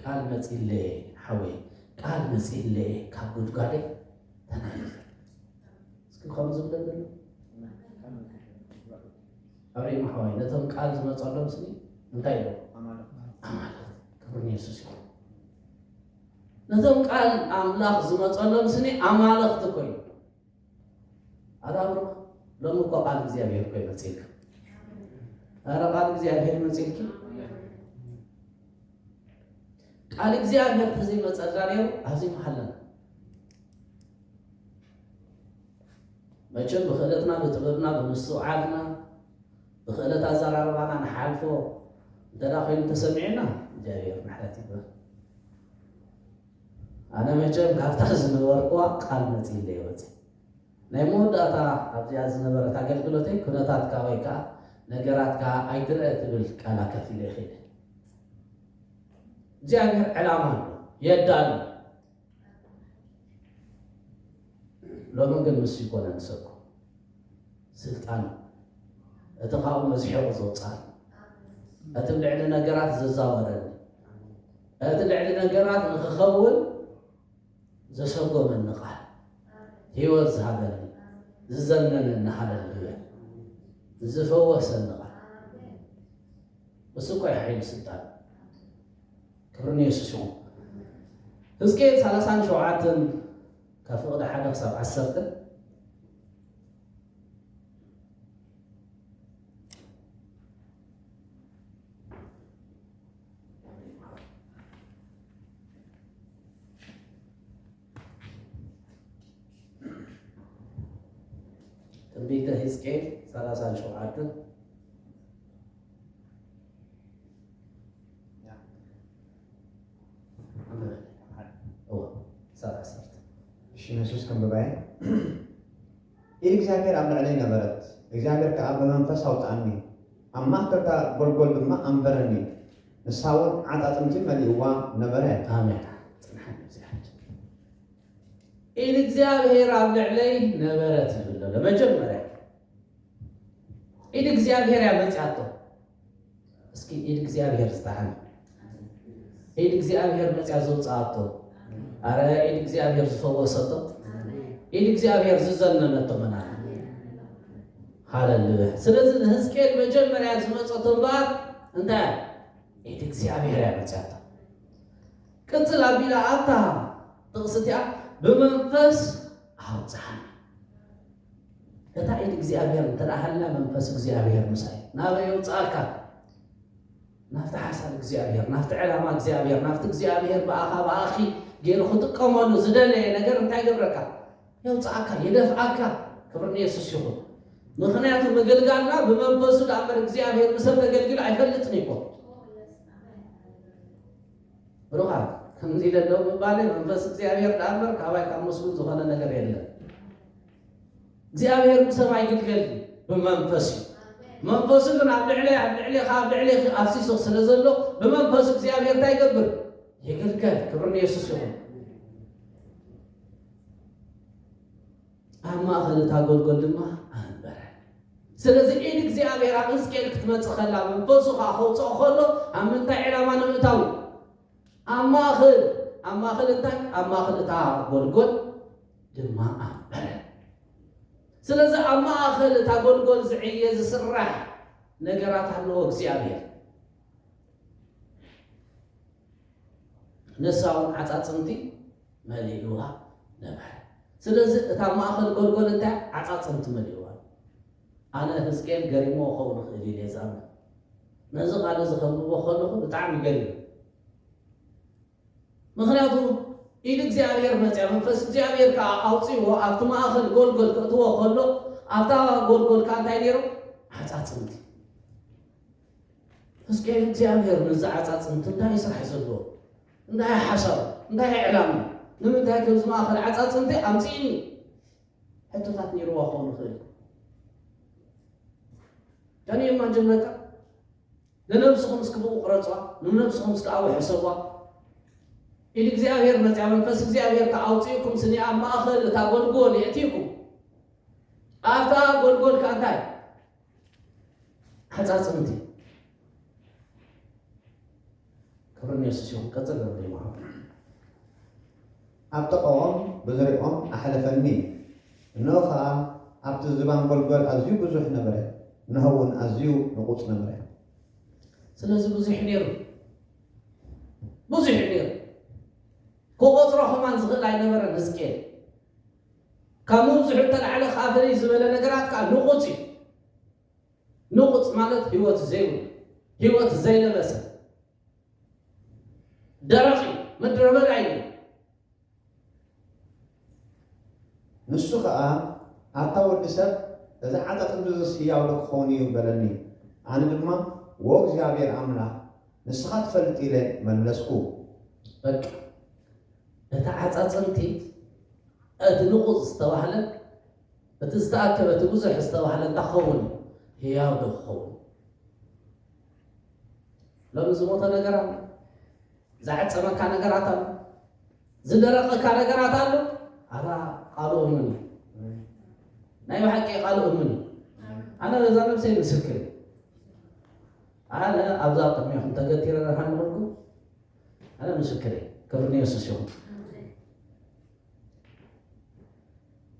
ቃል መጺለየ ሓወይ፣ ቃል መጺለየ ካብ ጉድጓደይ ተናገፍ። እስኪ ከም ዝብለ ዘሎ ኣብሬማ ሓወይ፣ ነቶም ቃል ዝመጸሎም ስኒ እንታይ ኢሎም? ኣማልኽቲ። ኣማልኽቲ። ክብሪ ንየሱስ ይኹን። ነቶም ቃል ኣምላኽ ዝመጸሎም ስኒ ኣማልኽቲ እኮ እዩ። ኣታ ብሩኽ፣ ሎሚ እኮ ቃል እግዚኣብሔር እኮ ይመጽእልካ። ኣረ ቃል እግዚኣብሔር ይመጽእልኪ። ቃል እግዚኣብሔር ተዘይመጸልና ነይሩ፣ ኣብዚ ምሃለና። መቸም ብክእለትና፣ ብጥበብና፣ ብምስትውዓልና፣ ብክእለት ኣዘራርባና ንሓልፎ እንተ ደኣ ኮይኑ ተሰሚዑና፣ እግዚኣብሔር ምሕረት ይግበር። ኣነ መቸም ካብታ ዝነበርኩዋ ቃል መጺእለይ ወጺእ። ናይ መወዳእታ ኣብዚኣ ዝነበረት ኣገልግሎተይ፣ ኩነታትካ ወይ ከኣ ነገራትካ ኣይትርአ ትብል ቃል ኣካፊለ ይኸይደ። እግዚኣብሔር ዕላማ ኣሎ፣ የዳሉ። ሎሚ ግን ምስ ይኮነ ንሰብኩ ስልጣን፣ እቲ ካብኡ መዝሒቑ ዘውፅኣኒ፣ እቲ ልዕሊ ነገራት ዘዛወረኒ፣ እቲ ልዕሊ ነገራት ንክኸውን ዘሰጎመኒ ቃል፣ ህይወት ዝሃበኒ፣ ዝዘነነኒ፣ ሃለሉያ፣ ዝፈወሰኒ ቃል፣ እሱ እኮ እዩ ሓይሊ ስልጣን። ክብሪ ንየሱስ ይኹን። ሕዝቅኤል ሰላሳን ሸውዓተን ካብ ፍቕዲ ሓደ ክሳብ ዓሰርተ። ትንቢተ ሕዝቅኤል ሰላሳን ሸውዓተን። እወ፣ ክሳብ ዓሰርተ። እሺ፣ ንሱስ ከንብባየ። ኢድ እግዚኣብሔር ኣብ ልዕለይ ነበረት፣ እግዚኣብሔር ከኣ ብመንፈስ ኣውጽኣኒ፣ ኣብ ማእከልታ ጐልጐል ድማ ኣንበረኒ፣ ንሳ እውን ዓጻጽምቲ መሊእዋ ነበረ። ኣሜን። ጽንሓኒ እግዚኣብሔር። ኢድ እግዚኣብሔር ኣብ ልዕለይ ነበረት ይብል ኣሎ። መጀመርያ ኢድ እግዚኣብሔር እያ መጺኣቶ። እስኪ ኢድ እግዚኣብሔር ዝጠዓም፣ ኢድ እግዚኣብሔር መጽያ ዘውጽኣቶ፣ ኣረ ኢድ እግዚኣብሔር ዝፈወሰቶ፣ ኢድ እግዚኣብሔር ዝዘነነቶ መናት። ሃለሉያ። ስለዚ ንሕዝቅኤል መጀመርያ ዝመጸቶ እምበኣር እንታይ እያ? ኢድ እግዚኣብሔር እያ መጽያታ። ቅጽል ኣቢላ ኣብታ ጥቕሲ እቲኣ ብመንፈስ ኣውጽኣኒ። እታ ኢድ እግዚኣብሔር እንተ ደኣ ሃልና መንፈስ እግዚኣብሔር ምሳይ ናበይ የውጽኣካ? ናብቲ ሓሳብ እግዚኣብሔር፣ ናብቲ ዕላማ እግዚኣብሔር፣ ናብቲ እግዚኣብሔር ብኣኻ ብኣኺ ገይሩ ክጥቀመሉ ዝደለየ ነገር እንታይ ይገብረካ? የውጽኣካ፣ ይደፍኣካ። ክብሪ ንየሱስ ይኹን። ምኽንያቱ ምግልጋልና ብመንፈሱ ደኣ እምበር እግዚኣብሔር ብሰብ ተገልጊሉ ኣይፈልጥን እዩ እኮ። ብሩኻት፣ ከምዚ ኢለ ኣለኹ ምባለይ መንፈስ እግዚኣብሔር ደኣ እምበር ካባይ ካብ መስጉን ዝኾነ ነገር የለን። እግዚኣብሔር ብሰብ ኣይግልገልን፣ ብመንፈስ እዩ። መንፈሱ ግን ኣብ ልዕለይ፣ ኣብ ልዕሌኻ፣ ኣብ ልዕሌኺ ኣፍሲሱ ስለ ዘሎ ብመንፈሱ እግዚኣብሔር እንታይ ይገብር? ይግልገል። ክብሪ ንየሱስ ይኹን። ኣብ ማእኸል እታ ጎልጎል ድማ ኣንበረ። ስለዚ ኢድ እግዚኣብሔር ኣብ ሕዝቅኤል ክትመጽእ ከላ መንፈሱ ኸኣ ከውጽኦ ከሎ ኣብ ምንታይ ዕላማ ንምእታው? ኣብ ማእኸል ኣብ ማእኸል እንታይ? ኣብ ማእኸል እታ ጎልጎል ድማ ኣንበረ። ስለዚ ኣብ ማእኸል እታ ጎልጎል ዝዕየ ዝስራሕ ነገራት ኣለዎ እግዚኣብሔር። ንሳ እውን ዓጻጽምቲ መሊእዋ ነበረ። ስለዚ እታ ማእኸል ጎልጎል እንታይ? ዓጻጽምቲ መሊእዋ። ኣነ ህዝቅኤል ገሪሞ ክኸውን ይኽእል እዩ ዛመ ነዚ ቃል እዚ ከንብቦ ከለኹ ብጣዕሚ ገሪሙ። ምኽንያቱ ኢድ እግዚኣብሔር መፅያ መንፈስ እግዚኣብሔር ከዓ ኣውፅዎ ኣብቲ ማእኸል ጎልጎል ክእትዎ ከሎ ኣብታ ጎልጎል ከዓ እንታይ ነይሩ? ዓፃፅምቲ። እስኪ እግዚኣብሔር ነዚ ዓፃፅምቲ እንታይ ስራሕ ዘለዎ? እንታይ ሓሳብ? እንታይ ዕላማ? ንምንታይ ከምዚ ማእኸል ዓፃፅምቲ ኣምፅእኒ? ሕቶታት ነይርዋ ክኸውን ይኽእል። ከነየማ ጀመርካ ንነብስኹም እስኪ ብኡ ቅረፅዋ፣ ንነብስኹም እስኪ ኣብኡ ሕሰብዋ። ኢድ እግዚኣብሔር መፅያ መንፈስ እግዚኣብሔር ከዓ ኣውፅእኩም ስኒ ኣብ ማእኸል እታ ጎልጎል የእትይኩም። ኣብታ ጎልጎል ከዓ እንታይ? ዓፃፅምቲ። ክብሪ ንየሱስ ይኹን። ቀፅል በሉ ይመሃሩ። ኣብ ጥቓኦም ብዙሪኦም ኣሕለፈኒ። እንሆ ኸኣ ኣብቲ ዝባን ጎልጎል ኣዝዩ ብዙሕ ነበረ፣ እንሆ እውን ኣዝዩ ንቑጽ ነበረ። ስለዚ ብዙሕ ነይሩ፣ ብዙሕ ነይሩ። ክቖጽሮ ከማን ዝኽእል ኣይነበረን ህዝቅኤል። ካብ ምብዝሑ እተላዕለ ከኣ ፍልይ ዝበለ ነገራት ከኣ ንቑጽ እዩ። ንቑጽ ማለት ህይወት ዘይብሉ፣ ህይወት ዘይለበሰ፣ ደረቕ እዩ፣ ምድረ በዳ እዩ። ንሱ ኸኣ፣ ኣታ ወዲ ሰብ፣ እዚ ዓጻጽምቲ እዚስ ህያው ዶ ክኸውን እዩ? በለኒ። ኣነ ድማ፣ ወ እግዚኣብሔር ኣምላኽ፣ ንስኻ ትፈልጥ ኢለ መለስኩ። በቃ፣ እቲ ዓጻጽምቲ፣ እቲ ንቑጽ ዝተባህለ፣ እቲ ዝተኣከበ፣ እቲ ብዙሕ ዝተባህለ እንታይ ክኸውን እዩ? ህያው ዶ ክኸውን? ሎሚ ዝሞተ ነገር ኣሎ፣ ዝዓጸመካ ነገራት ኣሎ፣ ዝደረቐካ ነገራት ኣሎ። ኣታ ቃሉ እሙን እዩ። ናይ ብሓቂ ቃሉ እሙን እዩ። ኣነ በዛ ነብሰይ ምስክር እየ። ኣነ ኣብዛ ቅድሚኹም ተገቲረ ሃለኹ፣ ኣነ ምስክር እየ። ክብሪ ንየሱስ ይኹን።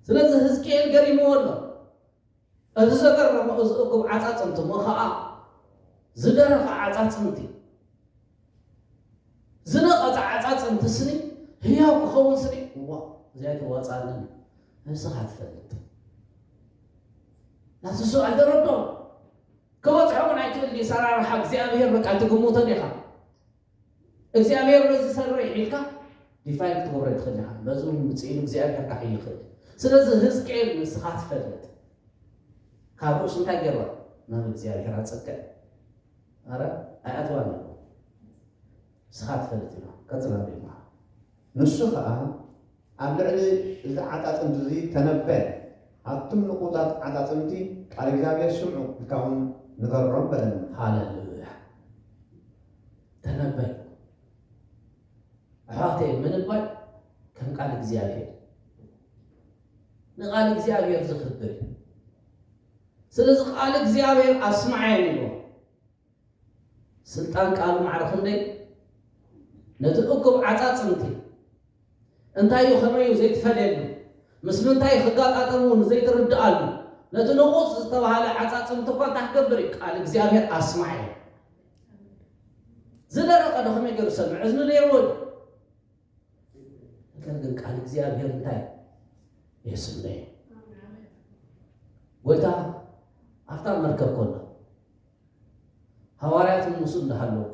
ስለዚ ህዝቅኤል ገሪምዎ ኣሎ። እቲ ዘገረሞ እዚ እኩብ ዓጻጽምቲ እሞ ኸኣ ዝደረቐ ዓጻጽምቲ፣ ዝነቐጸ ዓጻጽምቲ ስኒ ህያው ክኸውን ስኒ፣ እዋ፣ እዚኣ ኣይትዋጻኣንን፣ ንስኻ ትፈልጥ። ናብቲ ሰብኣይ ተረድኦ። ክበጽሖ እውን ኣይክእል እዩ፣ ሰራርሓ እግዚኣብሔር በቃ ኣይትግምቶን ኢኻ። እግዚኣብሔር በዚ ሰርሕ ኢልካ ዲፋይን ክትገብሮ ኣይትኽእል ኢኻ። በዚ እውን ምጽእ ኢሉ እግዚኣብሔር ከዓ ይኽእል። ስለዚ ህዝቅኤል ንስኻ ትፈልጥ። ካብ ርእሱ እንታይ ገይርዋ? ናብ እግዚኣብሔር ኣጸግዕ። ኣረ ኣይኣትዋን ኣሎ። ንስኻ ትፈልጥ ኢልዋ። ቀጽል ኣሎ ይበሃል። ንሱ ኸኣ ኣብ ልዕሊ እዚ ዓጻጽምቲ እዚ ተነበ። ኣቱም ንቑጻት ዓጻጽምቲ ቃል እግዚኣብሔር ስምዑ ኢልካ እውን ንገሮም በለኒ። ሃሌሉያ። ተነበይ። ኣሕዋተይ፣ ምንባይ ከም ቃል እግዚኣብሔር፣ ንቃል እግዚኣብሔር ዝኽብር እዩ። ስለዚ ቃል እግዚኣብሔር ኣስምዓዮም ኢልዎ። ስልጣን ቃሉ ማዕረ ክንደይ? ነቲ እኩብ ዓጻጽምቲ እንታይ እዩ፣ ከመይ እዩ ዘይትፈልየሉ፣ ምስ ምንታይ ክጋጣጠም እውን ዘይትርድኣሉ፣ ነቲ ንቑጽ ዝተባህለ ዓጻጽምቲ እኳ እንታይ ክገብር እዩ? ቃል እግዚኣብሔር ኣስምዓዮ። ዝደረቐ ዶ ከመይ ገይሩ ሰምዕ? እዝኒ ነይርዎ ዶ? ነገር ግን ቃል እግዚኣብሔር እንታይ የስምዕ? ጎይታ ኣብታ መርከብ ከሎ ሃዋርያት ምስ እንዳሃለዉ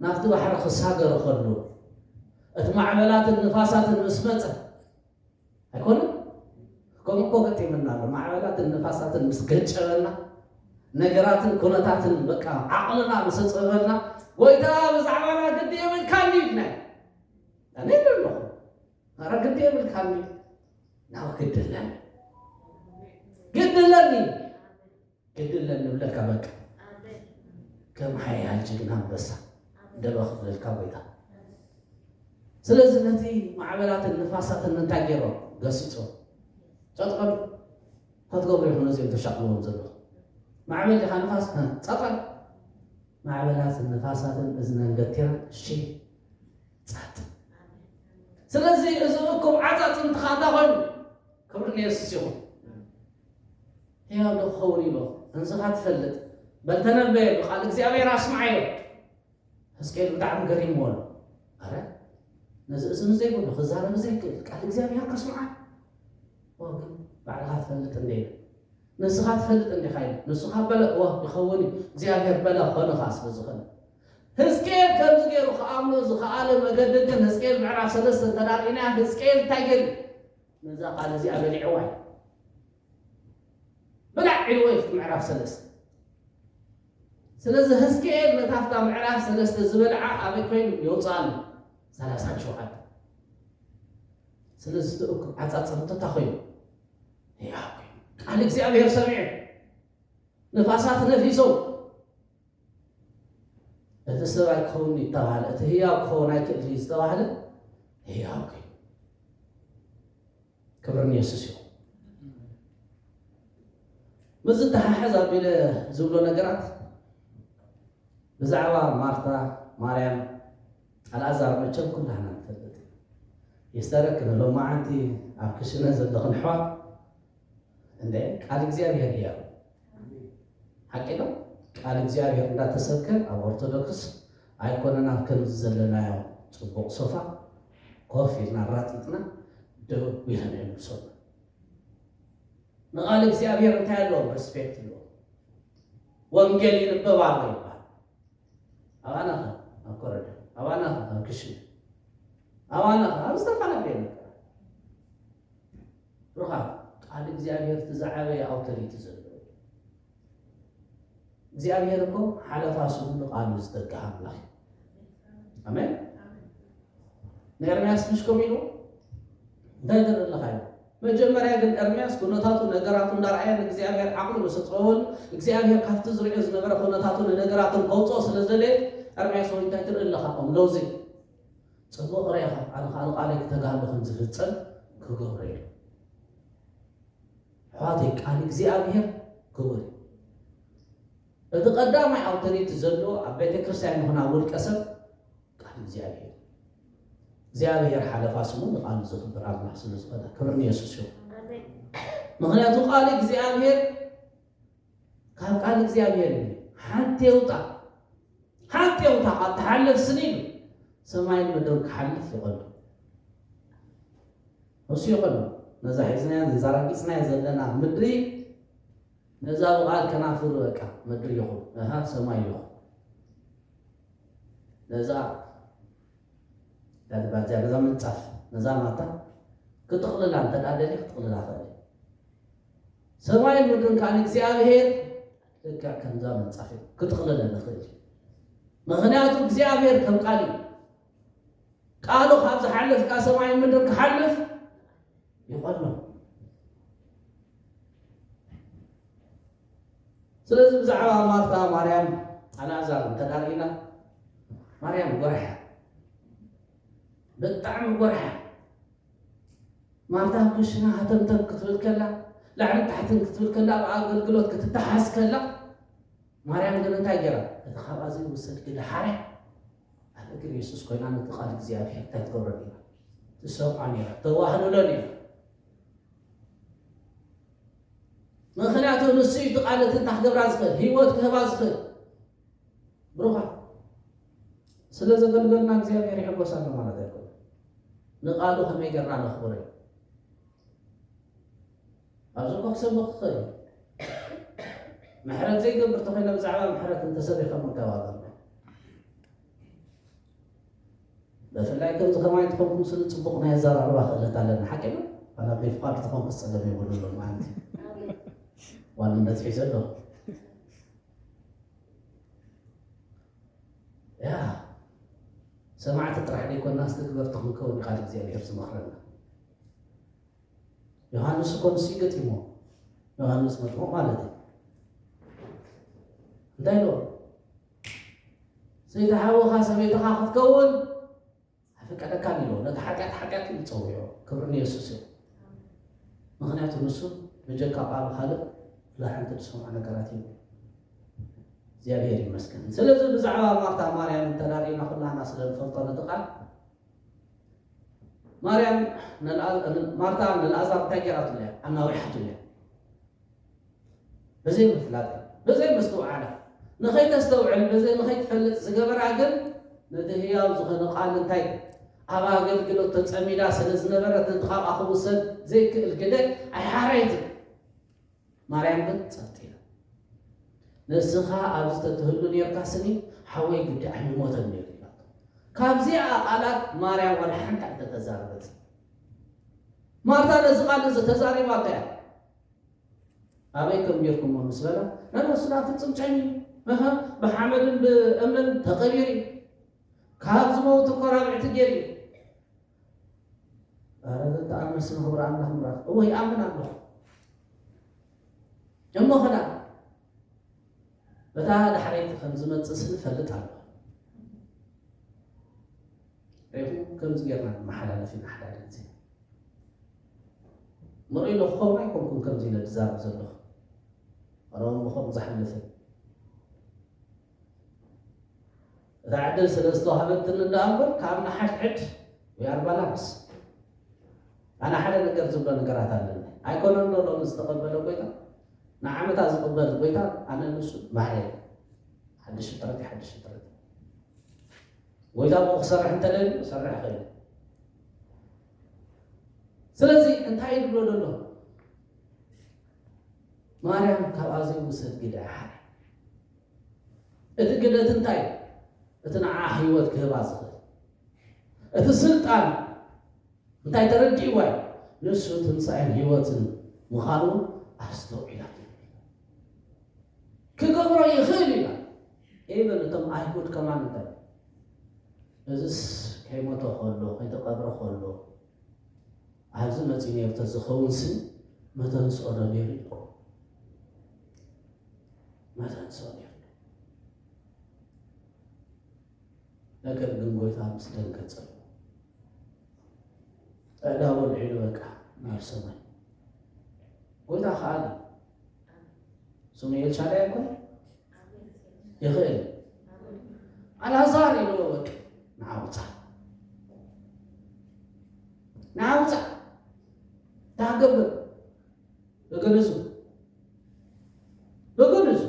ናብቲ ባሕሪ ክሳገር ከሎ እቲ ማዕበላትን ንፋሳትን ምስ መጸ ኣይኮነን? ከምኡ እኮ ገጢምና ኣሎ። ማዕበላትን ንፋሳትን ምስ ገጨበና ነገራትን ኩነታትን በቃ ዓቕልና ምስ ኣጽበበና ጎይታ ብዛዕባና ግዲ የብልካን እዩ ኢልና ኢና። ኣነ ይብል ኣለኹ። ኣረ ግዲ የብልካን እዩ። ናው ግዲ ኣለኒ። ግዲ ኣለኒ። ግዲ ኣለኒ ይብለካ በቃ። ከም ሓያል ጅግና ኣንበሳ ደበኽ ዝብለልካ ጎይታ። ስለዚ ነቲ ማዕበላትን ንፋሳትን እንታይ ገይሮም? ገሲጾም። ጸጥ በሉ። እንታይ ትገብሩ ኢኹም ነዚኦም ተሻቕልዎም ዘለኹም? ማዕበል ዲኻ ንፋስ? እ፣ ጸጥ በል። ማዕበላትን ንፋሳትን እዝነን ገቲረን፣ እሺ፣ ጸጥ። ስለዚ እዚ እኩብ ዓጻጽምትኻ እንታይ ኮይኑ? ክብሪ ንየሱስ ይኹን። ህያው ዶ ክኸውን ኢሉ ንስኻ ትፈልጥ? በል ተነበየ፣ ብቃል እግዚኣብሔር ኣስምዓዮ። ሕዝቅኤል ብጣዕሚ ገሪምዎ ኣሎ። ኣረ ነዚ እዝኒ ዘይብሉ ክዛረብ ዘይክእል ቃል እግዚኣብሔር ከስምዓ? ኦ፣ ግን ባዕልኻ ትፈልጥ እንደ ኢለ፣ ንስኻ ትፈልጥ እንዲኻ ኢለ፣ ንስኻ በለ፣ ዋ ይኸውን እዩ፣ እግዚኣብሔር በለ፣ ኾነኻ ስለ ዝኾነ። ሕዝቅኤል ከምዚ ገይሩ ክኣምኖ ዝኸኣለ መገዲ ግን ሕዝቅኤል ምዕራፍ ሰለስተ እንተዳርኢና፣ ሕዝቅኤል እንታይ ገይሩ? ነዛ ቃል እዚኣ በሊዕዋ እዩ። ብላዕ ኢልዎ እዩ ምዕራፍ ሰለስተ። ስለዚ ህዝቅኤል ነታ ኣብታ ምዕራፍ ሰለስተ ዝበልዓ ኣበይ ኮይኑ የውፅኣሉ? ሰላሳን ሸውዓተ። ስለዚ እቲ እኩብ ዓፃፀምትታ ኮይኑ ህያው ኮይኑ ቃል እግዚኣብሔር ሰሚዑ፣ ንፋሳት ነፊሶም፣ እቲ ሰብ ኣይክኸውን እዩ ዝተባህለ፣ እቲ ህያው ክኸውን ኣይክእል እዩ ዝተባህለ ህያው ኮይኑ። ክብሪ ንየሱስ ይኹን። ምስ ዝተሓሓዝ ኣቢለ ዝብሎ ነገራት ብዛዕባ ማርታ፣ ማርያም፣ ኣልኣዛር መቸም ኩላህና ንፈልጥ ኢና። ይስተረክ ንሎማዓንቲ ኣብ ክሽነ ዘለኽን ኣሕዋት እንደ ቃል እግዚኣብሔር ህያው ሓቂ ነው። ቃል እግዚኣብሔር እንዳተሰብከ ኣብ ኦርቶዶክስ ኣይኮነን ኣብ ከምዚ ዘለናዮ ጽቡቕ ሶፋ ኮፍ ኢልና ራጢጥና ደው ኢለን እዮም ዝሰምዑ። ንቓል እግዚኣብሔር እንታይ ኣለዎም? ሪስፔክት ኣለዎም። ወንጌል ይንበብ ኣሎ ይበሃል። ኣባና ኸ ኣብ ኮረዳ፣ ኣባና ኸ ኣብ ክሽነ፣ ኣባና ኸ ኣብ ዝተፈላለየ ነገር። ብሩኻት፣ ቃል እግዚኣብሔር እቲ ዝዓበየ ኣውቶሪቲ ዘለዎ እዩ። እግዚኣብሔር እኮ ሓለፋ ስሙ ንቃሉ ዝተግህ ኣምላኽ እዩ። ኣሜን። ንኤርምያስ ምሽ ከምኡ ኢሉ እንታይ ትርኢ ኣለኻ ኢሉ። መጀመርያ ግን ኤርምያስ ኩነታቱ ነገራቱ እንዳረኣየ ንእግዚኣብሔር ዓቕሉ ምስ ኣጽበበሉ እግዚኣብሔር ካብቲ ዝሪኦ ዝነበረ ኩነታቱ ንነገራቱ ከውፅኦ ስለ ዝደለየ ኤርምያስ ወይ እንታይ ትርኢ ኣለኻ ከምኡ ኢሉ። ጽቡቕ ርኢኻ፣ ኣነ ኸኣ ንቓለይ ክተጋህሎ ከም ዝፍጸም ክገብሮ ኢሉ። ኣሕዋተይ ቃል እግዚኣብሔር ክቡር እዩ። እቲ ቀዳማይ ኣውቶሪቲ ዘለዎ ኣብ ቤተ ክርስቲያን ይኹን ኣብ ውልቀ ሰብ ቃል እግዚኣብሔር። እግዚኣብሔር ሓለፋ ስሙ ንቃሉ ዘኽብር ኣምላኽ ስለ ዝኾነ ክብሪ ንየሱስ ይኹን። ኣሜን። ምኽንያቱ ቃል እግዚኣብሔር ካብ ቃል እግዚኣብሔር እዩ። ሓንቲ የውጣ፣ ሓንቲ የውጣ ካብ ትሓልፍ ስኒ ኢሉ ሰማይን ምድርን ክሓልፍ ይቐሉ። እሱ ይቐሉ። ነዛ ሒዝናያ ነዛ ረጊጽናያ ዘለና ምድሪ ነዛ ብቓል ከናፍሩ በቃ ምድሪ ይኹን፣ እሃ ሰማይ ይኹን። ነዛ ዳድባጃ ነዛ ምንጻፍ ነዛ ማታ ክጥቕልላ እንተ ደኣ ደልየ ክጥቕልላ ኽእል። ሰማይን ምድርን ከኣ ንእግዚኣብሔር ልክዕ ከምዛ ምንጻፍ እዩ ክጥቕልለ ንኽእል። ምኽንያቱ እግዚኣብሔር ከም ቃል እዩ። ቃሉ ካብ ዝሓልፍ ከኣ ሰማይን ምድርን ክሓልፍ ይቐሎ። ስለዚ ብዛዕባ ማርታ፣ ማርያም፣ ኣልኣዛር እንተ ዳርኢና ማርያም ጎርሓ፣ ብጣዕሚ ጎርሓ። ማርታ ኣብ ክሽና ሃተምተም ክትብል ከላ፣ ላዕልን ታሕትን ክትብል ከላ፣ ኣብ ኣገልግሎት ክትተሓዝ ከላ፣ ማርያም ግን እንታይ ገይራ? እቲ ካብኣ ዘይውሰድ ግዳ ሓርያ ኣብ እግሪ የሱስ ኮይና ነቲ ቃል እግዚኣብሔር እንታይ ትገብሮ ነይራ? ትሰምዖ ነይራ፣ ተዋህልሎ ነይራ። ምኽንያቱ ንሱ እዩ እቲ ቃል እቲ እንታይ ክገብራ ዝኽእል፣ ህይወት ክህባ ዝኽእል። ብሩኻት፣ ስለ ዘገልገልና እግዚኣብሔር ይሕጎስ ኣሎ ማለት ኣይኮነን። ንቃሉ ከመይ ጌርና ነኽብሮ እዩ። ኣብዚ እኮ ክሰብኽ ክኽእል እዩ። ምሕረት ዘይገብር ተኾይነ ብዛዕባ ምሕረት እንተሰቢኸ ምርካብ ኣለና። ብፍላይ ከምዚ ከማይ ትኾንኩም ስለ ጽቡቕ ናይ ኣዘራርባ ክእለት ኣለና። ሓቂ ነው። ኣላ ብፍቓድ ትኾንኩስ ጸገም የብሉን ማለት እዩ። ዋንነት ሒዘ ኣሎ። ያ ሰማዕቲ ጥራሕ ዘይኮናስ ተግበርቲ ክንከውን ቃል እግዚኣብሔር ዝመኽረና። ዮሃንስ እኮ ንሱ ይገጢሞ። ዮሃንስ መጥምቕ ማለት እዩ። እንታይ ኢሎ? ዘይተሓወኻ ሰበይትኻ ክትከውን ኣይፍቀደካን ኢሎ። ነቲ ሓጢኣት ሓጢኣት እዩ ዝጸውዖ። ክብሪ ንየሱስ እዩ። ምኽንያቱ ንሱ ብጀካ ቃሉ ካልእ ብላ ሓንቲ ዝሰምዖ ነገራት እዩ። እግዚኣብሔር ይመስገን። ስለዚ ብዛዕባ ማርታ ማርያም እንተዳሪና ኩላና ስለ ንፈልጦ ነቲ ቃል ማርያም ንልኣ-፣ ማርታ ንልኣዛር እንታይ ገይራትሉ እያ? ኣናዊሓትሉ እያ። ብዘይ ምፍላጥ፣ ብዘይ ምስትውዓላ፣ ንኸይተስተውዕል፣ ብዘይ ንኸይትፈልጥ ዝገበራ ግን፣ ነቲ ህያው ዝኾነ ቃል እንታይ፣ ኣብ ኣገልግሎት ተጸሚዳ ስለ ዝነበረት፣ ነቲ ካብኣ ክውሰድ ዘይክእል ግደ ኣይሓረየትን። ማርያም ግን ጸጥ ኢላ። "ንስኻ ኣብዚ ተትህሉ ኔርካ ስኒ ሓወይ ግዲ ኣይምሞተን ነይሩ" ኢላቶ። ካብዚኣ ቃላት ማርያም ዋላ ሓንቲ ኣይተተዛረበትን። ማርታ ነዚ ቃል እዚ ተዛሪባቶ እያ። "ኣበይ ከም ጌርኩሞ?" ምስ በላ፣ ናይ ወስዳ ፍጹም ጨኒ፣ እህ፣ ብሓመድን ብእምንን ተቐቢሩ፣ ካብ ዝሞቱ ኮራብዕቲ ገይሩ። ኣረ፣ ዘተኣምር ስም ክቡር ኣምላኽ ምራት። እወ፣ ይኣምን ኣለኹ። እሞ ኸዳ፣ በታ ዳሕረይቲ ከም ዝመጽእ ስንፈልጥ ኣለኹ። ሪኢኹም፣ ከምዚ ጌርና ንመሓላለፍ ኢና ሓደ ሓደ ግዜ። ምርኢሎ ክኸውን ኣይኮንኩን ከምዚ ኢለ ዝዛረብ ዘለኹ። ኣነ እውን ብኸምኡ ዝሓልፍን። እታ ዕድል ስለ ዝተዋህበትን እንዳ እምበር፣ ካብ ንሓድሕድ we are balance። ኣነ ሓደ ነገር ዝብሎ ነገራት ኣለኒ። ኣይኮነን ዶ ሎሚ ዝተቐበለ ጎይታ? ንዓመታ ዝቕበል ጎይታ፣ ኣነ ንሱ ማዕረ። ሓድሽ ፍጥረት፣ ሓድሽ ፍጥረት። ጎይታ ብኡ ክሰርሕ እንተደልዩ፣ ክሰርሕ ይኽእል። ስለዚ እንታይ እዩ ዝብሎ ዘሎ? ማርያም ካብኣ ዘይውሰድ ግደ ሓደ። እቲ ግደ እቲ እንታይ? እቲ ንዓ ህይወት ክህባ ዝኽእል። እቲ ስልጣን እንታይ ተረዲእዋ እዩ? ንሱ ትንሳኤን ህይወትን ምዃኑ ኣስተውዒላ። ክገብሮ ይኽእል ኢላ። ኢቨን እቶም ኣይሁድ ከማን እንታይ? እዝስ ከይሞተ ከሎ፣ ከይተቐብረ ከሎ፣ ኣብዚ መጺኡ ነይሩ ተዝኸውን ሲ መተንስኦ ዶ ነይሩ ኢሉ። መተንስኦ ነይሩ። ነገር ግን ጎይታ ምስ ደንገጸሉ፣ ኣእዳዉ ኣልዒሉ በቃ ናብ ሰማይ። ጎይታ ከኣል እዩ። ስሙ ኤልሻዳይ ኣይኮነ? ይኽእል። ኣልኣዛር ኢልዎ በቃ ንዓ ውጻእ። ንዓ ውጻእ። እንታይ ክገብር? ብግንዙ። ብግንዙ።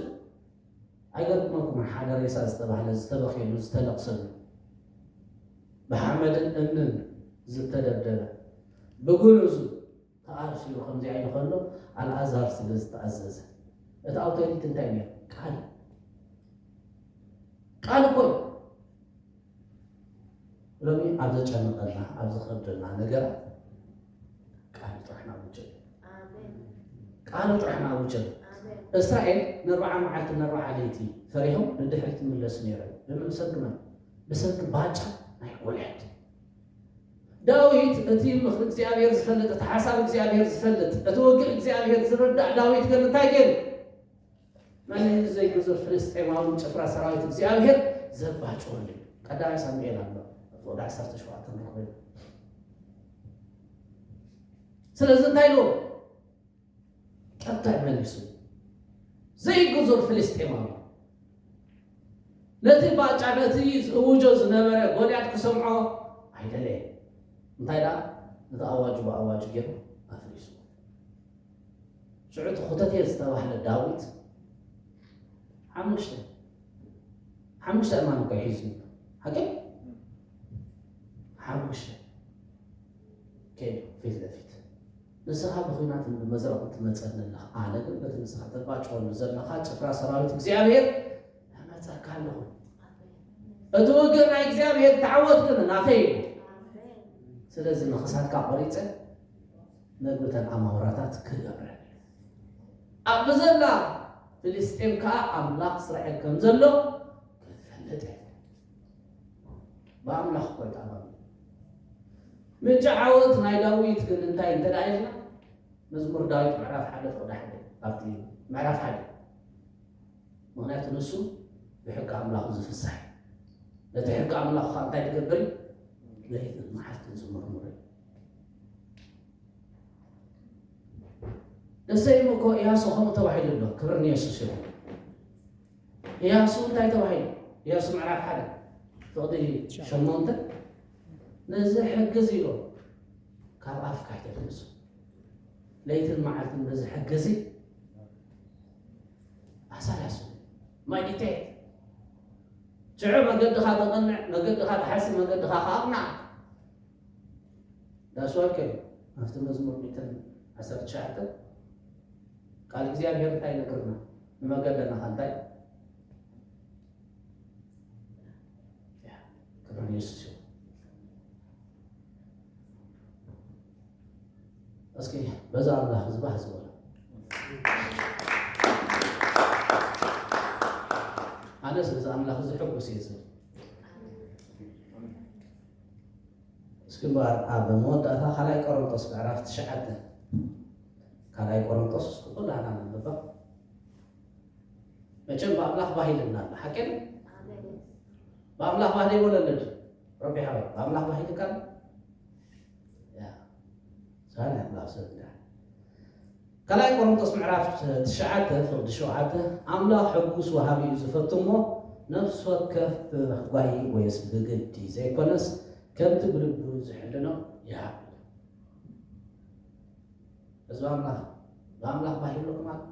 ኣይገርመኩምን ሓደ ሬሳ ዝተባህለ ዝተበኽየሉ፣ ዝተለቕሰሉ፣ ብሓመድን እምንን ዝተደብደበ፣ ብግንዙ ተኣርሲሉ ከምዚኣ ኢሉ ከሎ፣ ኣልኣዛር ስለ ዝተኣዘዘ። እቲ ኣውቶሪቲ እንታይ ነይሩ? ቃል። ቃል እኮ እዩ። ሎሚ ኣብ ዘጨንቐና፣ ኣብ ዝኸብደና ነገራት ቃል ጥራሕ ናውጀል። ኣሜን። ቃል ጥራሕ ናውጀል። ኣሜን። እስራኤል ንኣርብዓ መዓልቲ ንኣርብዓ ለይቲ ፈሪሆም ንድሕሪት ይምለሱ ነይሮም። ብመን? ብሰንኪ መን? ብሰንኪ ባጫ ናይ ጎልያድ። ዳዊት እቲ ምኽሪ እግዚኣብሔር ዝፈልጥ፣ እቲ ሓሳብ እግዚኣብሔር ዝፈልጥ፣ እቲ ውግእ እግዚኣብሔር ዝርዳእ ዳዊት ግን እንታይ ገይሩ? መን እዩ ዘይግዙፍ ፍልስጤማውን ጭፍራ ሰራዊት እግዚኣብሔር ዘባጭወሉ? ቀዳማይ ሳሙኤል ኣሎ፣ ፍቕዲ ዓሰርተ ሸውዓተ ንረኽቦ። ስለዚ እንታይ ኢልዎ? ቀጥታ እዩ መሊሱ። ዘይግዙፍ ፍልስጤማዊ ነቲ ባጫ፣ ነቲ ዝእውጆ ዝነበረ ጎልያድ ክሰምዖ ኣይደለየን። እንታይ ደኣ? ነቲ ኣዋጁ ብኣዋጁ ገይሩ ኣፍሪሱ። ሽዑ እቲ ኩተቴ ዝተባህለ ዳዊት ሓሙሽተ፣ ሓሙሽተ እማን እኮ ሒዙ እዩ። ሓቂ? ሓሙሽተ ከይዱ ፊት ለፊት። ንስኻ ብኹናትን ብመዝረቕን ትመጸኒ ኣለኻ፣ ኣነ ግን በቲ ንስኻ ተባጭወሉ ዘለኻ ጭፍራ ሰራዊት እግዚኣብሔር እመጸካ ኣለኹ። እቲ ውግእ ናይ እግዚኣብሔር፣ ተዓወት ግን ናተይ እዩ። ስለዚ ንኽሳድካ ቆሪጸ መግቢ እተን ኣማውራታት ክገብረን። ኣብ ዘላ ፍልስጤም ከኣ ኣምላኽ እስራኤል ከም ዘሎ ክትፈልጥ እያ። ብኣምላኽ እኮ ይጣበቕ። ምንጪ ዓወት ናይ ዳዊት ግን እንታይ እንተ ደኣ ኢልና፣ መዝሙር ዳዊት ምዕራፍ ሓደ ፍቕዲ ሓደ፣ ኣብቲ ምዕራፍ ሓደ። ምኽንያቱ ንሱ ብሕጊ ኣምላኹ ዝፍሳሕ እዩ። ነቲ ሕጊ ኣምላኹ ኸኣ እንታይ ዝገብር እዩ? ለይትን መዓልትን ዝምርምር እዩ። ደሰይም እኮ ኢያሱ ከምኡ ተባሂሉ ኣሎ። ክብሪ ንየሱስ ይኹን። ኢያሱ እንታይ ተባሂሉ? ኢያሱ ምዕራፍ ሓደ ፍቕዲ ሸሞንተ፣ ነዚ ሕጊ እዚ ኢሎ ኣብ ኣፍካ ኣይተድምሱ። ለይትን መዓልትን በዚ ሕጊ እዚ ኣሰላስሉ፣ ማዲቴት። ሽዑ መገድኻ ተቐንዕ፣ መገድኻ ትሓሲ፣ መገድኻ ከኣ ኣቕንዓካ። ዳስዋከ ኣብቲ መዝሙር ሚእትን ዓሰርተ ትሽዓተ ቃል እግዚኣብሔር እንታይ ይነግርና? ንመገደና ከ እንታይ? ያ፣ ክብሪ ንየሱስ ይኹን። እስኪ በዛ ኣምላኽ እዚ ባህ ዝበሎ። ኣነስ እዚ ኣምላኽ እዚ ሕጉስ እየ ዝብል። እስኪ እምበኣር ኣብ መወዳእታ ካልኣይ ቆሮንቶስ ምዕራፍ ትሽዓተ፣ ካልኣይ ቆሮንቶስ ኩላህና ነንብባ። መቸም ብኣምላኽ ባህ ኢልና ኣሎ፣ ሓቂ ድዩ? ብኣምላኽ ባህ ዘይበለሉ ድዩ? ረቢ ሓወይ፣ ብኣምላኽ ባህ ኢልካ ኣሎ? ያ፣ ሳላ ኣምላኽ ሰብ እንዳ። ካልኣይ ቆሮንቶስ ምዕራፍ ትሽዓተ ፍቕዲ ሸውዓተ፣ ኣምላኽ ሕጉስ ወሃቢ እዩ ዝፈቱ እሞ፣ ነፍሲ ወከፍ ብጓሂ ወይስ ብግዲ ዘይኮነስ፣ ከምቲ ብልቡ ዝሕልኖ ይሃብ። እዚ ኣምላኽ፣ ብኣምላኽ ባህ ይብለኩም ኣሎ።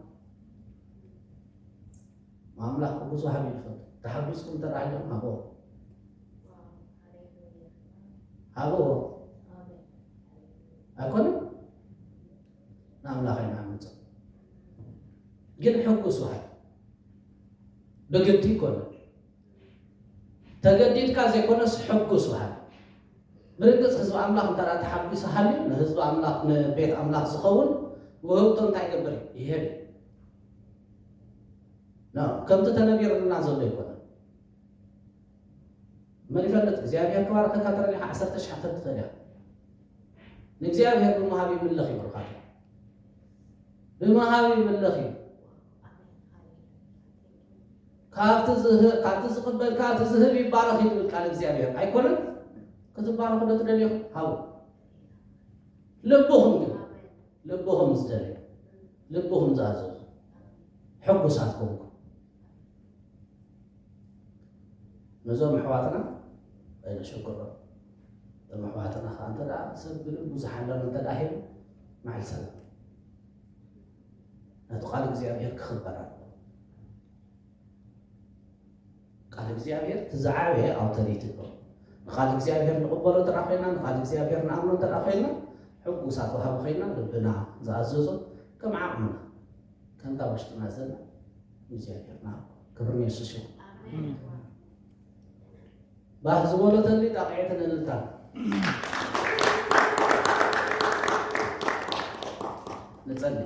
ኣምላኽ ሕጉስ ወሃቢ እዩ ዝፈቱ። ተሓጒስኩም እንተ ደኣ ሃሊኹም፣ ሃብዎ። ሃብዎ። ኣይኮነን? ንኣምላኽ ኣይንዓምጾ። ግን ሕጉስ ወሃቢ። ብግዲ ኣይኮነን። ተገዲድካ ዘይኮነስ ሕጉስ ወሃቢ። ብርግጽ ህዝቢ ኣምላኽ እንተ ደኣ ተሓጒሱ ሃልዩ፣ ንህዝቢ ኣምላኽ፣ ንቤት ኣምላኽ ዝኸውን ውህብቶ እንታይ ይገብር እዩ? ይህብ እዩ። ኖ፣ ከምቲ ተነቢሩልና ዘሎ ኣይኮነን። መን ይፈልጥ? እግዚኣብሔር ክባርኸካ ተደሊኻ ዓሰርተ ሽሕ ክትህብ ትኽእል ኢኻ። ንእግዚኣብሔር ብምሃብ ይምለኽ እዩ ብሩኻት። ብምሃብ ይምለኽ እዩ። ካብቲ ዝህ-፣ ካብቲ ዝቕበል፣ ካብቲ ዝህብ ይባረኽ እዩ ዝብል ቃል እግዚኣብሔር። ኣይኮነን? ክትባረኹ ዶ ትደልዩ? ሃቡ። ልብኹም ግን፣ ልብኹም ዝደልዩ፣ ልብኹም ዝኣዘዙ፣ ሕጉሳት ኮንኩም። ነዞም ኣሕዋትና ኣይነሸግሮም። እቶም ኣሕዋትና ኸዓ እንተ ደኣ ሰብ ብልቡ ዝሓለኖ እንተ ደኣ ሂቡ፣ መዓል ሰላም። ነቲ ቃል እግዚኣብሔር ክኽበር ኣለዎ። ቃል እግዚኣብሔር እቲ ዝዓበየ ኣውቶሪቲ ኣለዎ። ንቃል እግዚኣብሔር ንቕበሎ እንተ ደኣ ኮይና፣ ንቃል እግዚኣብሔር ንኣምኖ እንተ ደኣ ኮይና፣ ሕጉሳት ወሃቢ ኮይና፣ ልብና ዝኣዘዞ ከም ዓቕምና፣ ከምታ ውሽጥና ዘላ እግዚኣብሔር ንሃቦ። ክብሪ ንየሱስ ይኹን። ኣሜን። ባህ ዝበሎ ተሊ ጣቕዒትን እልልታን። ንጸሊ።